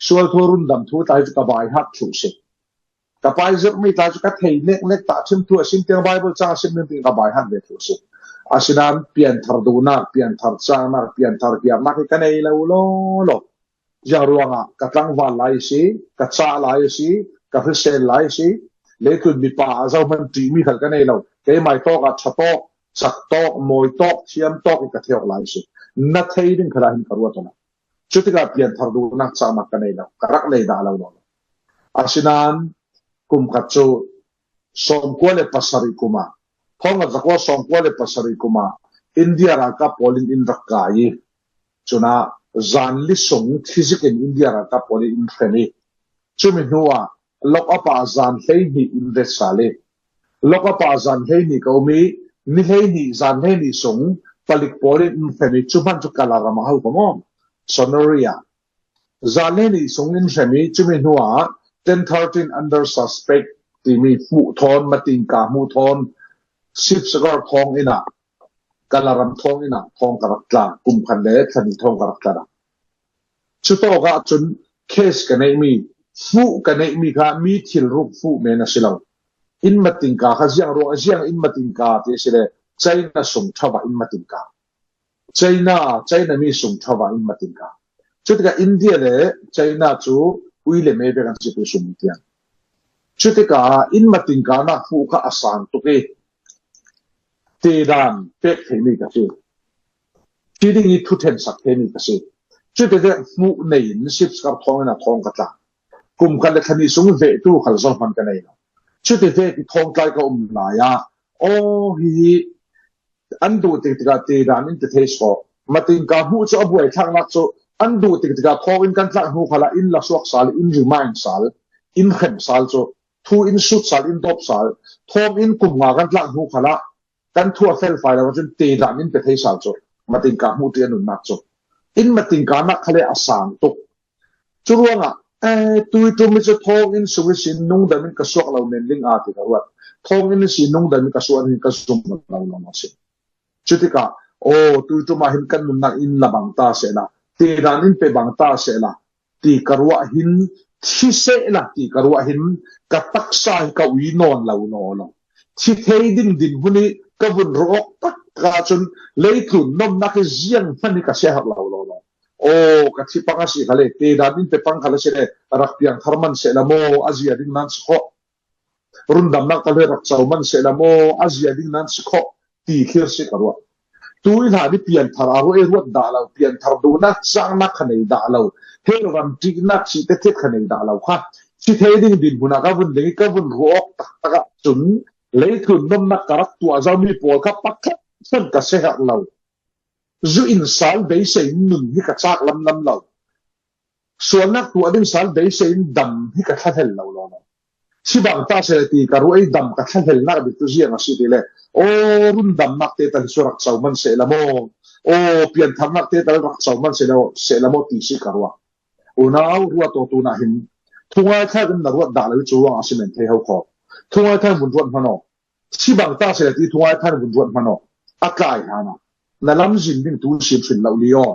Sual thu rundam thu tlai cu ka bai hak thluh si. Ka pai zirhmi tlai cu ka thei nek nek tah thim thu a sim tiang Bible cang a sim ning tiang ka bai hak ve thluh si. Asinain pianthar duhnak, pianthar caknak, pianthar hiarnak hi ka nei lo law law. Ziang ruangah ka tlangval lai a si, ka cah lai a si, ka hrisel lai a si, leitlun mipa a zohman ṭihmi khal ka nei lo. Keimai tawk ah ṭha tawk, sak tawk, mawi tawk, thiam tawk i ka thei awk lai a si. Na thei ding khalah hin ka ruat awk. Cutikah pianthar duhnak caknak ka nei lo, ka rak nei dah lo lo. Asinain kum khat cu sawmkua le pasarih kum ah, thawngkhat zakua sawmkua le pasarih kum ah India ralkap pawl in in rak kai i, cunah zanli sung thlizik in India ralkap pawl in in hrem i, cumi hnuah lockup ah zan hleihnih in ret sal i, lockup ah zan hleihnih ka um i, ni hleihnih, zan hleihnih sung palik pawl in in hrem i, cu hman cu Kala ram ah ho ka maw? Sonoria. Zan hleihnih sung in hrem i, cumi hnuah ten thirteen under suspect timi hmuh thawn, matingka hmuh thawn, Sibsagar thawng inn ah, Kala ram thawng inn ah thawng ka rak tla, kum khat le thla hnih thawng ka rak tla. Cutawk ah cun case ka neihmi, hmuh ka neihmi kha mi thil ruk hmuh men a si lo. In matingka kha ziang ruang, ziang in matingka ti a si le China sung ṭha ah in matingka. China, China mi sung ṭha ah in matingka. Cutikah India le China cu ui le me vek an si tu sung tiang. Cutikah in matingka nak hmuh kha a sang tuk i, tedan pek theimi ka si. Thi ding i thuṭhen sak theimi ka si. Cuti vek hmuh nei in Sibsagar thawng inn ah thawng ka tla. Kum khat le thla hnih sung vehtu khal zohman ka nei lo. Cuti vek i thawngtlai ka um lai ah, aw, hihi an duh tik tikah te dan in pe thei sawh. Matingka hmuh cu a buai thlaknak cu an duh tik tikah thawng in kan tlak hnu khalah in la suak sal, in remind sal, in hrem sal cu, thu in sut sal, in dawp sal, thawng in kum nga kan tlak hnu khalah kan thu a felfai lo cun te dan in pe thei sal cu matingka hmuh ti a nunnak cu in matingka nak khale a sang tuk. Cu ruangah, eh, tuiṭum i cu thawng in sung ihsin nungdam in ka suak lo men ding aa ti ka ruat. Thawng in ihsin nungdam in ka suak ding ka zum lo lo a si. Cutikah, aw, tuiṭum ah hin kan nunnak in la bang ta sehla, te dan in pe bang ta sehla, ti ka ruah hin, thi sehla, ti ka ruah hin, ka taksa hi ka ui nawn lo lo lo. Thi thei ding dinhmun hi ka vun rawk taktak ahcun leitlun nomnak hi zianghman hi ka siaherh lo lo lo. Aw, ka thi pang a si khale, te dan in pe pang khal a si le, rak piang thar man sehla maw, a zia ding nan si khawh. Rundamnak tal hi rak co man sehla maw, a zia ding nan si khawh, ti thlir si ka ruah. Tu i hlan i pianthar a ruah i ruat dah lo, pianthar duhnak caknak kha nei dah lo, hel ram ṭihnak si te thiat kha nei dah lo kha. Thi thei ding dinhmun ah ka vun ding i ka vun ruah awk taktak ahcun leitlun nomnak ka rak tuah zomi pawl kha pakhat hmanh ka siaherh lo. Zu in sal beisei in nun hi ka cak lamlam lo. Sualnak tuah ding sal beisei in dam hi ka thlahlel lo lo lo. Si bang ta seh ti ka ruah i dam ka thlahlelnak bik cu ziang a si ti le, aw, rundamnak te tal hi cu rak co man sehla maw, aw, piantharnak te tal rak co man sehla, sehla maw ti si ka ruah. Unau ruat aw tunah hin thungai thar in na ruat dah lo i cu ruang a si men thei ho kho. Thungai thar vun ruat hmanh aw. Si bang ta seh ti thungai thar vun ruat hmanh aw. A tlai hlan ah na lamzin ding tu sin hrin lo li aw.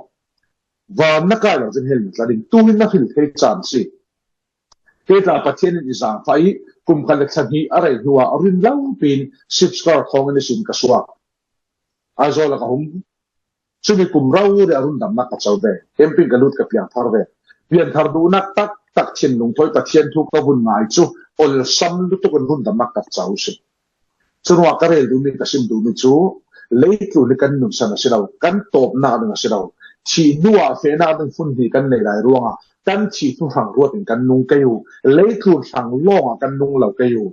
Van na kai lo cun hel na tla ding tu hin na hril thei caan si. Kei tla Pathian in i zaangfah i kum khat le thla hnih a rei hnu ah a rin lo pin sipskar thawng in a sin ka suak. Aizawl a ka hung. Cumi kum rori a rundamnak ka co ve. Camping ka lut ka piangthar ve. Pianthar duhnak taktak thinlung thawi Pathian thu ka vun ngai cu olsam lutuk in rundamnak ka co si. Curuangah ka rel duhmi, ka sim duhmi cu leitlun hi kan nunsan a si lo, kan tawpnak ding a si lo. Thih hnuah fehnak ding hmun hi kan nei lai ruangah kan thih hnu hrang ruat in kan nung kei u. Leitlun hrang lawngah kan nung lo kei u.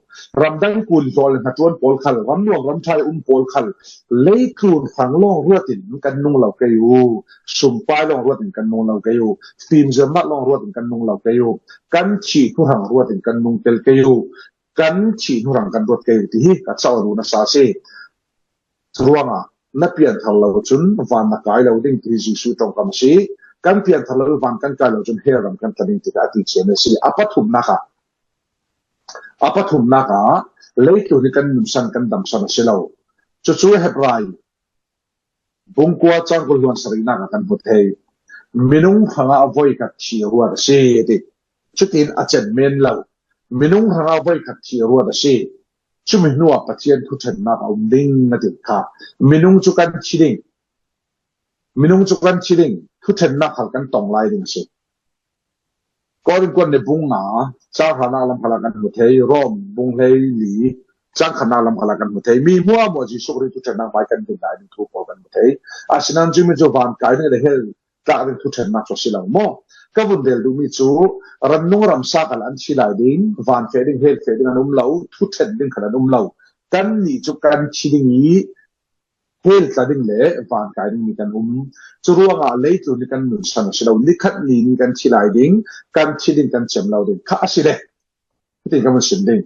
Ramdang kul hlawl le hnaṭuan pawl khal, ramnuam ramṭhai um pawl khal, leitlun hrang lawng ruat in kan nung lo kei u. Sumpai lawng ruat in kan nung lo kei u. Fimzirnak lawng ruat in kan nung lo kei u. Kan thih hnu hrang ruat in kan nung tel kei u. Kan thih hnu hrang kan ruat kei u ti hi ka cauk a duh nasa a si. Curuangah na pianthar lo cun van na kai lo ding ti hi Jesuh ṭongkam a si. Kan pianthar lo i van kan kai lo cun hell ram kan tla ding ti kha a ti ciami a si. A pathumnak ah, a pathumnak ah leitlun hi kan nunsan, kan damsan a si lo. Cucu Hebrai bung kua cang kul hluan sarihnak ah kan hmu thei. Minung hrangah voi khat thi a ruat a si, a ti. Cutin a cen men lo. Minung hrangah voi khat thi a ruat a si. Cumi hnuah Pathian thuṭhennak a um ding, a ti kha. Minung cu kan thi ding. Minung cu kan thi ding. Thuṭhennak hal kan tong lai ding a si. Korin kuat ni bung nga, cang hranak lam khalah kan hmu thei, Rom bung hleili, cang khatnak lam khalah kan hmu thei. Mi hmuahhmuah Jesuh Khrih thuṭhennak hmai kan ding lai ding thu pawl kan hmu thei. Asinain cumi cu van kai ding le hell tlak ding thuṭhennak cu a si lo maw? Ka vun rel duhmi cu ram nung ram sa kal an thi lai ding, van feh ding, hell feh ding an um lo, thuṭhen ding khan an um lo. Kannih cu kan thi ding i hell tla ding le van kai ding mi kan um. Curuangah leitlun hi kan nunsan a si lo, nikhat ni nih kan thi lai ding, kan thi ding kan cem lo ding kha a si le. Hitin kan vun sim ding.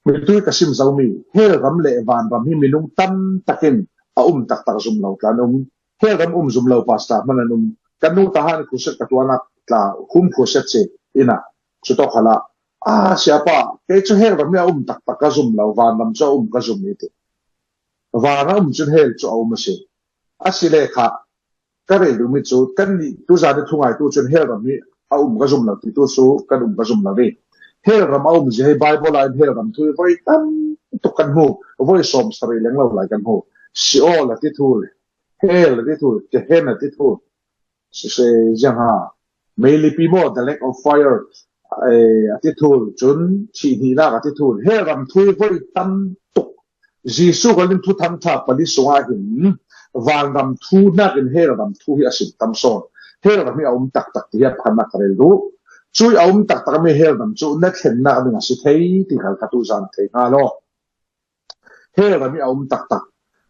Mitui ka sim zomi, hell ram le van ram hi minung tam takin a um taktak zum lo tla an um. Hell ram um zum lo pastor hmanh an um. Kan nu Tahan khuset ka tuahnak tla hum khuset si inn ah. Cutawk khalah, a siapa, kei cu hell ram hi a um taktak ka zum lo, van ram cu a um ka zum i ti. Van a um cun hell cu a um a si. A si le kha, ka rel duhmi cu kannih tuzan i thungai tu cun hell ram hi a um ka zum lo ti tu cu kan um ka zum lo i. Hell ram a um zia hi Bible ah in hell ram thu hi voi tam tuk kan hmu, voi sawm sarih leng lo lai kan hmu. Sheol a ti thu, hell a ti thu, Gehenna a ti thu. Siseh, ziang ha, meilipi maw, the lake of fire, eh, a ti thul, cun thih hnihnak a ti thul, hell ram thu hi voi tam tuk. Jesuh Khrih in Thuthang ṭha pali sungah hin vanram thu hnakin hell ram thu hi a sim tam sawn. Hell ram hi a um taktak ti hi a pakhatnak ka rel duh. Cui a um taktak mi hell ram cu na thlennak ding a si thei ti kha ka tu zan thei hnga law. Hell ram hi a um taktak.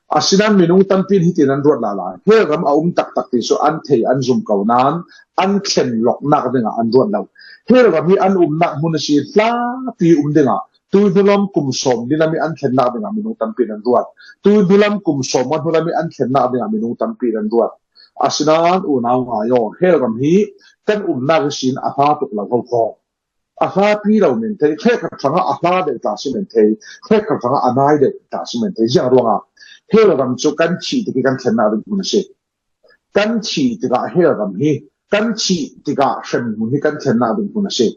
Asinan minung tampi in hitin an ruat lala. Hell ram a um taktak ti chu an thei an zum ko nan an thlen lawknak dingah an ruat lo. Hell ram hi an umnak hmun a si, hlapi um dingah, tui hnulam kum sawm hnulam hi an thlennak dingah minung tampi in an ruat. Tui hnulam kum sawm hnulam hi an thlennak dingah minung tampi in an ruat. Asinan unau ngai aw, hell ram hi kan umnak ihsin a hla tuk lo ho khaw. A hlapi lo men thei, hrekkhat hrangah a hla deuh ta si men thei, hrekkhat hrangah a nai deuh ta si men thei. Ziang ruangah hell ram cu kan thih tik hi kan thlennak ding hmun a si. Kan thih tikah hell ram hi, kan thih tikah hremhmun hi kan thlennak ding hmun a si.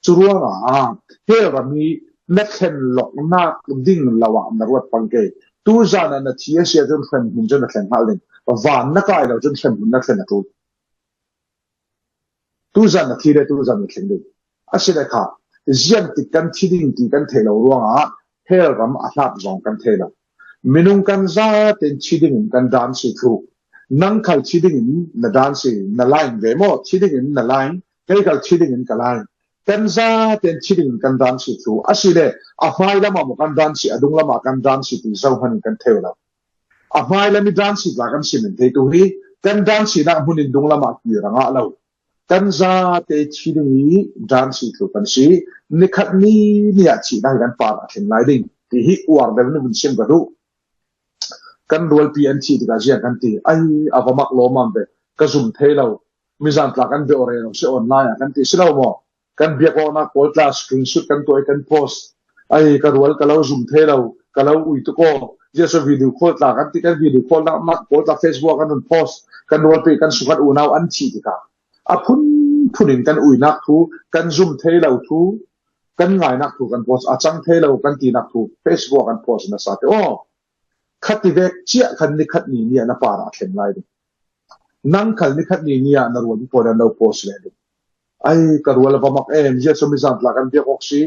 Cu ruangah hell ram hi na thlen lawknak ding lo ah na ruat pang ke. Tuzan ah na thi a si ahcun hremhmun cu na thleng hngal ding. Van na kai lo cun hremhmun na thlen a ṭul. Tuzan na thi le tuzan na thleng ding. Asile kha, ziangtik kan thi ding ti kan theih lo ruangah hell ram a hlap zong kan thei lo. Minung kan zaten thi dingin kan dan si thlu. Nang khal thi dingin na dan si, na line ve maw? Thi dingin na line, kei khal thi dingin ka line. Kan zaten thi dingin kan dan si thlu. Asile, a hmai lamah maw kan dan si, a dung lamah kan dan si ti zohman in kan thei lo. A hmai lam i dan si tla kan si men thei tu hi, kan dan sinak hmun in dung lamah kir a ngah lo. Kan zate thi ding i dan si thlu kan si. Nikhat ni ni ah thihnak hi kan par a thleng lai ding ti hi uar bel ni vun sim ka duh. Kan rualpi an thih tikah ziang kan ti, ai, a va mak lawmam ve, ka zum thei lo. Mizan tla kan bia awre lo si online ah kan ti si lo maw? Kan biak awknak pawl tla screenshot kan tuah i kan post. Ai, ka rual ka lo zum thei lo, ka lo ui tuk aw. Ziah so video call tla kan ti, kan video call nak nak pawl tla Facebook ah kan run post. Kan rualpi kan sungkhat unau an thih tikah a phunphun in kan uinak thu, kan zum thei lo thu, kan ngainak thu kan post, a cang thei lo kan tinak thu Facebook ah kan post nasa te aw. Khati vek ciah khan nikhat ni ni ah na par a thleng lai ding. Nang khal nikhat ni ni ah na rualpi pawl an lo post ve ding. Ai, ka rual a va mak em, ziah so mizan tla kan biak awk si.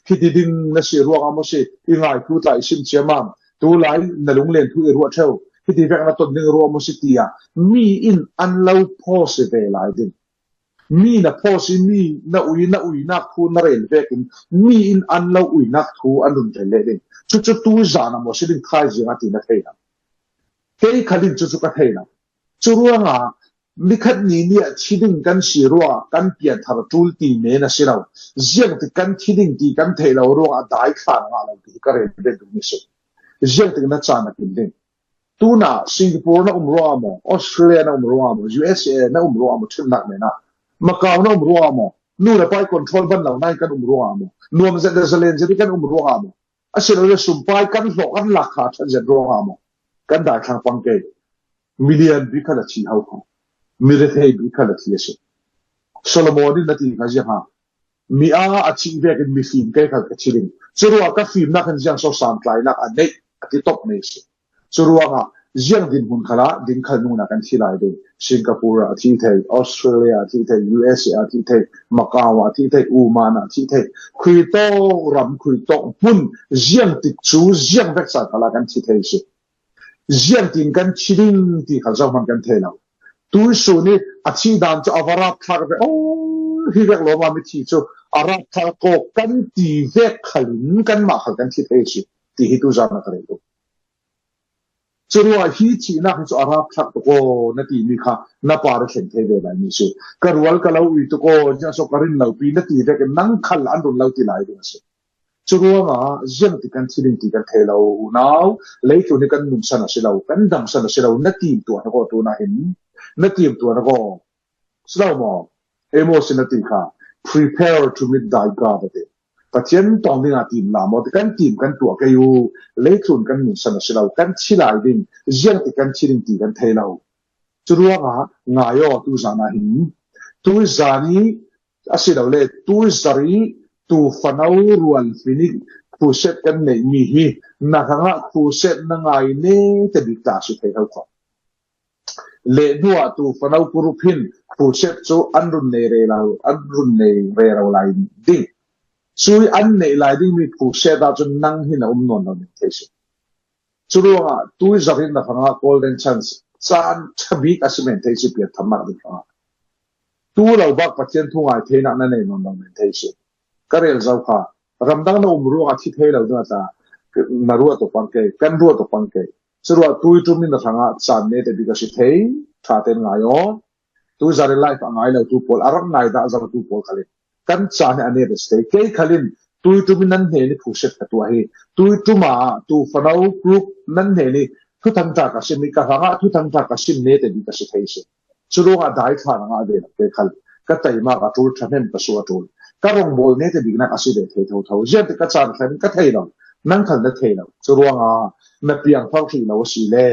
Hiti ding na si ruangah maw si, i ngai thu tla i sim ciamam. Tu lai na lunglen thu i ruah ṭheu. Hiti vek na ton ding ruah maw si tiah mi in an lo post ve lai ding. Mi na post i mi na ui, na uinak thu na rel vekin mi in an lo uinak thu an run rel leh ding. Cucu tu zan ah maw si ding thaizing a ti na thei lo. Kei khal in cucu ka thei lo. Cu ruangah nikhat ni ni ah thi ding kan si ruangah kan pianthar ṭul ti men a si lo. Ziangtik kan thi ding ti kan theih lo ruangah dai thla ngah lo ti hi ka rel ve duhmi si. Ziangtik na caan a kim ding. Tuna Singapore na um ruangah maw, Australia na um ruangah maw, U S A na um ruangah maw, ṭhimnak men ah Macau na um ruangah maw, nu le pa i control ban lo nain kan um ruangah maw, nuam zet le zalen zet i kan um ruangah maw, asilole sumpai kan hlawh kan lak kha ṭhat zet ruangah maw, kan daithlang pang ke. Milian bik kha la thi ho kha, mi rethei bik kha la thi a si. Solomon in na ti kha ziang ha, mi a a thih vekin mifim kei khal ka thi ding. Curuangah ka fimnak hin ziang so santlainak a neih a ti top nei si. Curuangah ziang dinhmun khalah ding khal nunah kan thi lai ding. Singapore ah a thi thei, Australia ah a thi thei, U S A ah a thi thei, Macau ah a thi thei, Oman ah a thi thei. Khuitawk ram, khuitawk hmun, ziang tik cu ziang vek san khalah kan thi thei si. Ziangtin kan thi ding ti khal zohman kan thei lo. Tuisun i a thih dan cu a va rapthlak ve. Oh, hi vek lawmam i thi cu a rapthlak ko kan ti vek khalin kanmah khal kan thi thei si ti hi tuzan a ka rel tuk. Curuangah hi thihnak hi cu a rapthlak tuk aw na timi kha na par a thleng thei ve lai mi si. Ka rual ka lo ui tuk aw, ziang so ka rin lo pi na ti vekin nang khal an run lo ti lai ding a si. Curuangah ziangtik kan thi ding ti kan thei lo, unau. Leitlun hi kan nunsan a si lo, kan damsan a si lo, na timtuah na ko tunah hin. Na timtuah na ko. Si lo maw? Amos in a ti kha, "Prepare to meet thy God," a ti. Pathian tong dingah tim la maw? Ti kan tim kan tuah kei u. Leitlun kan nunsan a si lo, kan thi lai ding, ziangtik kan thi ding ti kan thei lo. Curuangah ngai aw, tuzan ah hin. Tuzan i asilole, tuzar i tu fano rual hmin i crusade kan neihmi hi na hrangah crusade na ngai ne te bik ta si thei ho kho. Le hnuah tu fano kurup hin crusade cu an run nei rero, an run nei rero lai ding. Cui an neih lai dingmi crusade ah cun nang hin a um nawn lo men thei si. Curuangah tui zar in na hrangah golden chance caan ṭha bik a si men thei si, piantharnak ding hrangah. Tu lo bak Pathian thu ngai theinak na nei nawn lo men thei si. Ka rel zo kha, ramdang na um ruangah thi thei lo ding a ta, na ruah tuk pang kei, kan ruah tuk pang kei. Curuah tui ṭum in na hrangah caan nete bik a si thei, ṭha tein ngai aw. Tui zari life a ngai lo tu pawl, a rak ngai dah zo tu pawl khalin kan caan hi a nete si thei. Kei khalin tui ṭum in nan hnen i khuset ka tuah hi. Tui ṭum ah tu fanau group nan hnen i thuthang ṭha ka sim i ka hrangah thuthang ṭha ka sim nete bik a si thei si. Curuangah dai thla nangah ve lo kei khal ka taimak a ṭul, ṭhahnem ka suah a ṭul. Ka rawngbawl nete biknak a si ve thei thotho. Ziangte ka caan khalin ka thei lo, nang khal na thei lo. Curuangah na piangthar hrih lo a si le,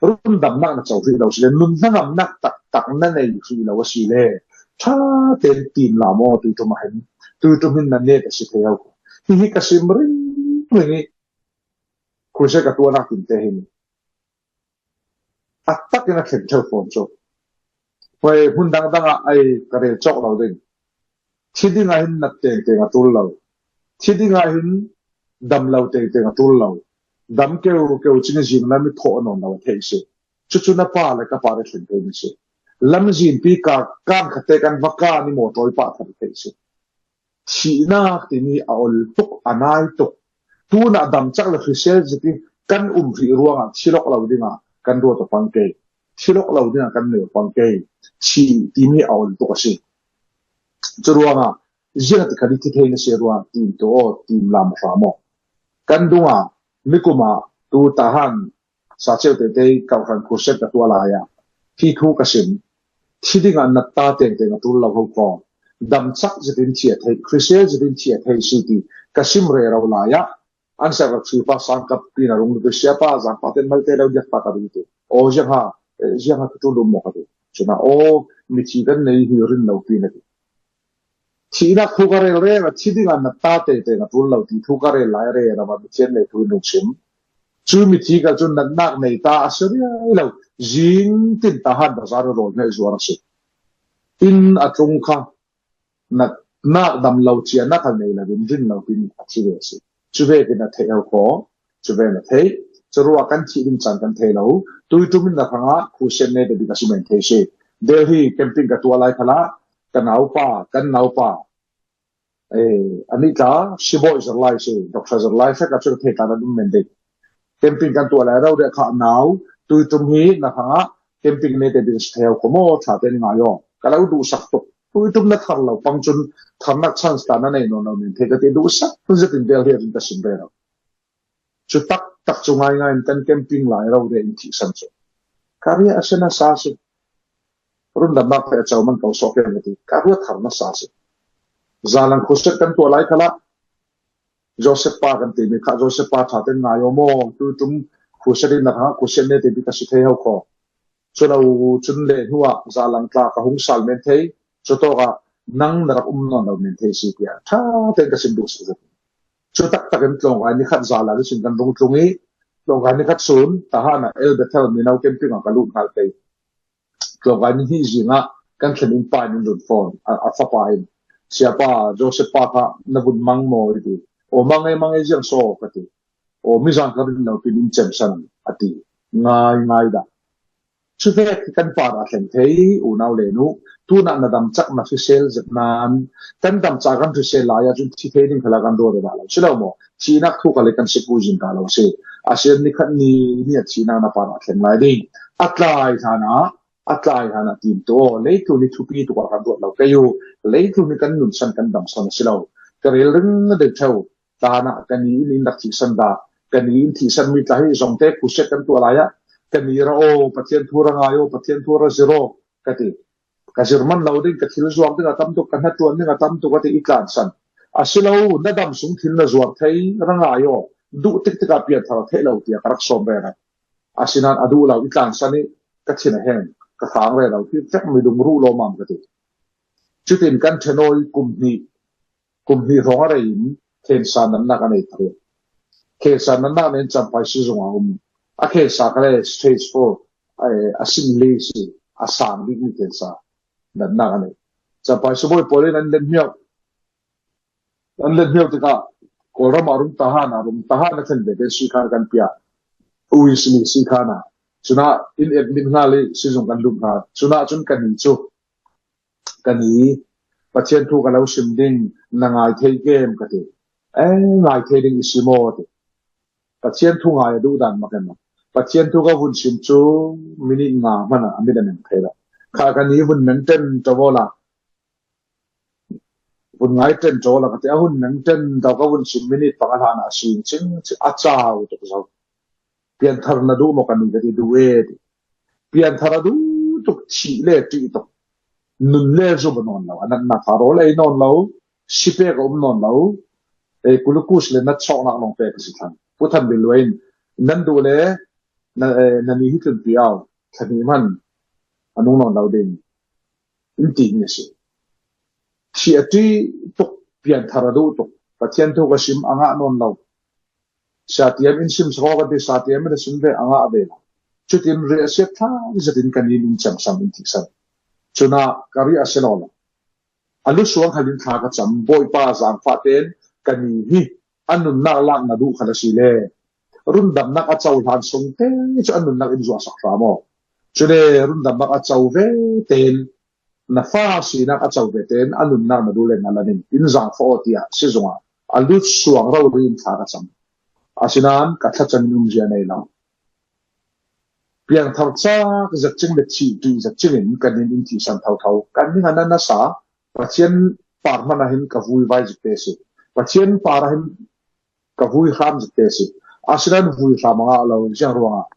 rundamnak na co hrih lo si le, nun hnangamnak taktak na nei hrih lo a si le, ṭha tein tim la maw, tui ṭum ah hin, tui ṭum hin na nete si thei ho. Hihi ka sim ringring i, khuasia ka tuahnak tinte hin a takin a thlen ṭheu fawn cu. Hoi, hmun dangdang ah ei ka rel cawk lo ding. Thi ding ah hin nat tengteng a ṭul lo. Thi ding ah hin dam lo tengteng a ṭul lo. Dam keu keu cing i zing lam i thawh nawn lo a theih si. Cucu na pa le ka pa le thlen thei mi si. Lamzinpi ka kan khatte kan va kan i mawṭaw i pah thar a theih si. Thihnak timi a ol tuk, a nai tuk. Tunah damcak le hrisel zit i kan um hrih ruangah thilok lo dingah kan ruat a pang kei. Thilok lo dingah kan neu a pang kei. Thih timi a ol tuk a si. Curuangah ziang a ti khan i thi thei na si ruangah tim tu aw, tim lam hram aw. Kan dungah nikum ah tu Tahan Saceu Teitei kawhhran khuaset ka tuah lai ah hi thu ka sim. Thi dingah nat ta tengteng a ṭul lo ho khaw. Damcak zitin thi a thei, hrisel zitin thi a thei si ti ka sim rero lai ah an sak rak hrih pa sang kap pin a rung lutu siapa zangpa ten malte lo diak pa ka rung tu. Aw, ziang ha, eh, ziang ha ka ṭul lum maw ka tu. Cuna aw, mithi kan nei hi rin lo pi na ti. Thihnak thu ka rel rero, thi dingah nat ta tengteng a ṭul lo ti thu ka rel lai rero, a mithian nei thu in rung sim. Cu mithi kal cun natnak nei ta a si riai lo. Zing tin Tahan bazar rawl hmeh zuar a si. Inn a tlung kha natnak dam lo cianak a nei lo in rin lo in a thi ve a si. Cu vekin a theih ho khaw, cu ve na theih. Curuah kan thih ding caan kan thei lo. Tui ṭum in na hrangah khuasia nete bik a si men thei si. Delhi camping ka tuah lai khalah ka naupa, kan naupa, eh, a nih tla sibawi zirlai si, doctor zirlai hrek a cu ka thei tla na dum men ding. Camping kan tuah lai rori a kha nau, tui ṭum hi na hrangah camping nete bik a si thei ho khaw maw, ṭha tein ngai aw. Ka lo duhsak tuk. Tui ṭum na thar lo pang cun tharnak chance ta na nei nawn lo men thei ka ti, duhsak zetin Delhi rin ka sim rero. Cu taktak cu ngaingai in kan camping lai rori in thihsan cu ka riah a si nasa si. Rundamnak phei a coman ko sawh keng ka ti, ka ruat thar nasa si. Zalang khuaset kan tuah lai khalah Joseph pa kan timi kha, Joseph pa ṭha tein ngai aw maw, tui ṭum khuaset in na hrangah khuasia nete bik a si thei ho khaw. Cu lo cun le hnuah zalang tla ka hung sal men thei, cu tawkah nang na rak um nawn lo men thei si tiah ṭha tein ka sim duh sak zet. Cu taktak in tlawngkai nikhat zalang ihsin kan rung tlung i, tlawngkai nikhat sun Tahan ah El Bethel mino camping ah ka lut hna pei. Tlawngkai ni hnih zing ah kan thlen in pa in in run fawn, a, a fapa in, "Siapa, Joseph pa kha na vun mang maw?" i ti. "Aw, mang e, mang e, ziang so," ka ti. "Aw, mizan ka rin lo pin in cemsan," a ti. Ngai ngai dah. Cuvek hi kan parah thleng thei, unau le nu, tunah na damcak na hrisel zet nan, kan damcak kan hrisel lai ahcun thi thei ding khalah kan ruat dah lo si lo maw? Thihnak thu khalei kan si puzin dah lo si. A si nikhat ni, ni a thihnak na parah thleng lai ding. A tlai hlanah, a tlai hlanah tim tu aw, leitlun hi thupi tuk ah kan ruat lo kei u, leitlun hi kan nunsan kan damsan a si lo. Ka rel ring deuh ṭheu. Tana ka ni in in rak thihsan dah, ka ni in thihsan mi tla hi zongte khuasia kan tuah lai ah, ka ni ra aw, Pathian thu ra ngai aw, Pathian thu ra zir aw, ka ti. Ka zir man lo ding, ka thil zuak ding a tam tuk, ka hnaṭuan ding a tam tuk, ka ti i tlansan. A si lo, na dam sung thil na zuar thei ra ngai aw, duh tiktik ah pian thar theih lo tiah ka rak sawm rero. A si nan a duh lo i tlansan i ka thin a heng, ka khang rero, hi fek mi lung ruh lawmam ka ti. Cutin kan ṭhen aw i kum hnih, kum hnih hrawng a rei in cancer natnak a nei thar. Cancer natnak nen Champhai sizung a um. A cancer kha le stage four, a, a sin li si, a sang bik mi cancer natnak a nei. Champhai sibawi pawl in an let hmiau. An let hmiau tikah Kawlram ah rung, Tahan ah rung, Tahan a thlen ve kan si khan kan pia. Ui si mi si khan ah. Cunah in admit hna le sizung kan lum hna. Cunah cun kan ni cu ka ni, Pathian thu ka lo sim ding, na ngai thei kem ka ti. Eh, ngai thei ding i si maw ti. Pathian thu ngai a duh dan mak em? Pathian thu ka vun sim chu minute nga hmana a mit a meng thei lo. Kha ka ni vun meng ten to vola, vun ngai ten to la ka te a hun meng ten to ka vun sim minute panga hlan a sin ching ching a chau tuk zo. Pianthar na duh maw ka ni ka ti duh e ti. Pianthar a duh tuk, thih le ṭih tuk. Nun le zum a nawn lo, a natna kha rawl ei nawn lo, si pek a um nawn lo. Ei, glucose le nat chawknak lawng pek a si thlang. Pu Than Bil Luai in, nan duh le na, eh, na ni hi tlunpi au, thla hnih hman a nung nawn lo ding in ti ni a si. Thih a ṭih tuk, pianthar a duh tuk, Pathian thu ka sim a ngah nawn lo. Satiam in sim sak aw ka ti, Satiam in a sim ve a ngah ve lo. Chutin riahsiat thlang zetin ka ni in chang sam in thihsan. Cuna ka riah a si lo lo. A lusuang halin thla ka cam, Bawipa zangfah ten ka ni hi a nunnak lak na duh kha la si le. Rundamnak a co hlan sung te cu a nunnak in zuahsak hram aw. Cule rundamnak a co ve ten, na fa sinak a co ve ten a nunnak na duh le na lan in in zangfah aw tiah sizung ah a lusuang rori in thla ka cam. Asinan ka thlacam in umzia nei lo. Piangthar cak zet cing le thih ṭih zet cing in ka ni in thihsan thotho. Ka ning a na nasa, Pathian par hman ah hin ka vui vai zik te si. Pathian par ah hin ka vui hram zik te si. Asinan vui hram a ngah lo, ziang ruangah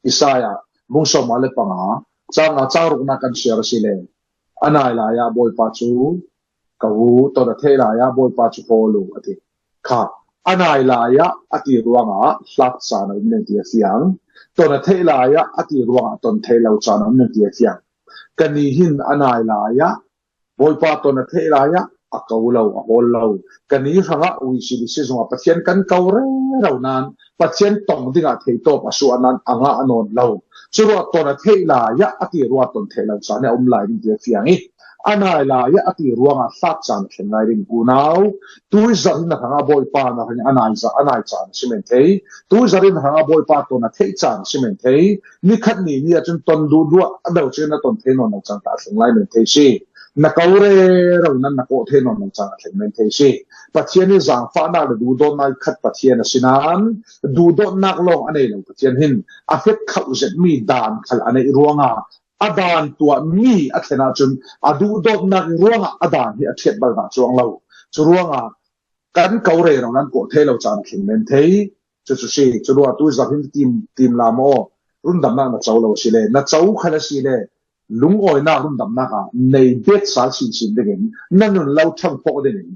Isaiah bung sawmnga le panga, cang nga cang ruknak kan siar a si le, a nai lai ah Bawipa cu ka u, ton a theih lai ah Bawipa cu hawl u, a ti. Kha, a nai lai ah a ti ruangah hlak caan a um ning ti a fiang, ton a theih lai ah a ti ruangah ton theih lo caan a um ning ti a fiang. Ka ni hin a nai lai ah Bawipa ton a theih lai ah a ko lo, a hawl lo. Ka ni hrangah uisi disi zongah Pathian kan ko rero nan Pathian tong dingah theitawp a suah nan a ngah nawn lo. Curuah ton a theih lai ah a ti ruah ton theih lo caan a um lai ding ti a fiang i, a nai lai ah a ti ruangah hlak caan a thleng lai ding. Unau, tui zarh in a hrangah Bawipa na hrangah a nai za, a nai caan a si men thei. Tui zarh in a hrangah Bawipa ton a theih caan a si men thei. Ni khat ni ni ah cun ton duh duah a do cin a ton thei nawn lo caan a thleng lai men thei si. Na ko rero nan na kawh thei nawn lo caan a thleng men thei si. Pathian i zangfahnak le duhdawtnak i khat Pathian a si nan, duhdawtnak lawng a nei lo Pathian hin a hrekkhoh zetmi daan khal a neih ruangah a daan tuahmi a thlen ahcun a duhdawtnak i ruangah a daan hi a ṭhiat bal dah cuang lo. Cu ruangah kan ko rero nan kawh thei lo caan a thleng men thei. Cucu si, curuah tui zarh hin tim, tim lam aw, rundamnak na co lo a si le, na co khal a si le, lungawinak rundamnak ah nei bet sal sinsin dingin, na nun lo ṭhangpok dingin,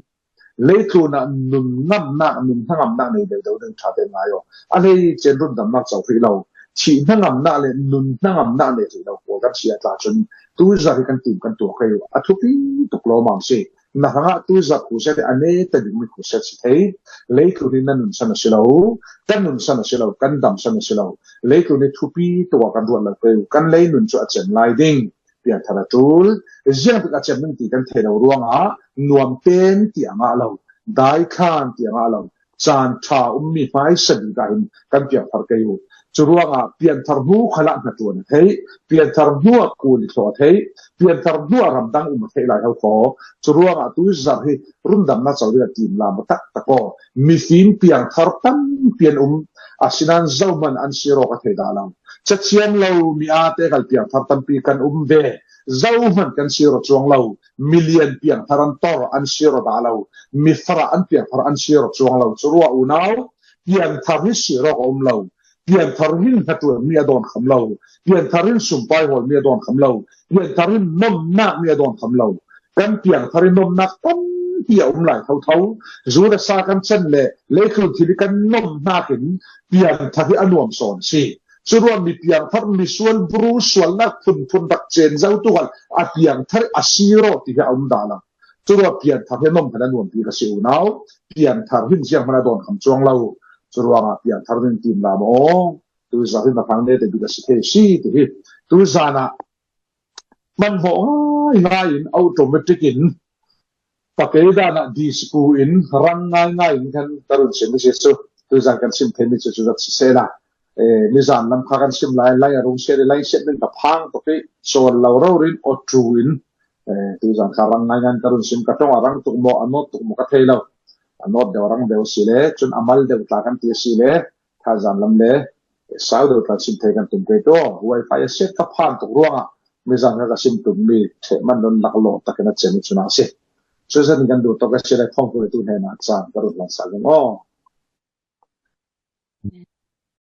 leitlun ah nun ngamnak, nun hnangamnak nei deuhdeuh ding ṭha te ngai aw. A lei cen rundamnak co hrih lo, thih hnangamnak le nun hnangamnak nei hrih lo pawl kan si a tla cun, tui zarh hi kan tim kan tuah kei uh a thupi tuk lawmam si. Na hrangah tui zarh khuset hi a neta dingmi khuset si thei. Leitlun hi na nunsan a si lo, kan nunsan a si lo, kan damsan a si lo. Leitlun hi thupi tuk ah kan ruat lo kei uh. Kan lei nun cu a cem lai ding. Pianthar a ṭul, ziang bik a cem ding ti kan thei lo ruangah nuam ten ti a ngah lo, daithlan ti a ngah lo, caan ṭha ummi hmaisa bik ah hin kan piangthar kei uh. Curuangah pianthar hnu khalah hnaṭuan a theih, pianthar hnu ah kul i thlawh a theih, pianthar hnu ah ramdang um a theih lai ho khaw. Curuangah tui zarh hi rundamnak co dingah timlam a taktak aw. Mifim piangthar tampi an um, asinan zohman an sir aw ka thei dah lo. Cathiam lo mi aa te khal piangthar tampi kan um ve. Zohman kan sir aw cuang lo. Milian piangthar an tor, an sir aw dah lo. Mifarah an piangthar an sir aw cuang lo. Curuah unau, piangthar hi sir aw a um lo. Piangthar hin hnaṭuan mi a dawn kham lo. Piangthar hin sumpai hawl mi a dawn kham lo. Piangthar hin nomnak mi a dawn kham lo. Kan piangthar hi nomnak tampi a um lai thotho. Zu le sa kan cen le leitlun thil hi kan nom hnakin piangthar hi a nuam sawn a si. Curuah mi piangthar, misual, bru sualnak phunphun rak cen zo tu khan a piangthar a sir aw ti hi a um dah lo. Curuah piangthar hi a nom khan a nuampi ka si unau. Piangthar hin zianghman a dawn kham cuang lo. Curuangah piangthar ding timlam aw. Tui zarh hin a hrang neta bik a si thei si ti hi. Tui zan ah hmanhmawh ngaingai in automatic in pakei dan ah disco in rang ngaingai in kan ka run sim mi si cu, tui zan kan sim thei mi cu cu zat siseh la. Eh, nizan lam kha kan sim lai, lai a rung siat i lai siat ding ka phang tuk i, sawl lo rori in aw ṭu in, eh, tui zan kha rang ngaingai in ka run sim, ka ṭong a rang tuk maw, a nawt tuk maw ka thei lo. A nawt deuh a rang deuh si le, cun a mal deuh tla kan ti a si le, thaizan lam le, sau deuh tlan sim thei kan tum kei tu. Wi-Fi a set ka phan tuk ruangah mizan kha ka sim tum mi theh man don laklawh takin a cem i cuna a si. Susan kan duh tawk a si lai phone kul tu hnena chan ka rut lan sa ding aw.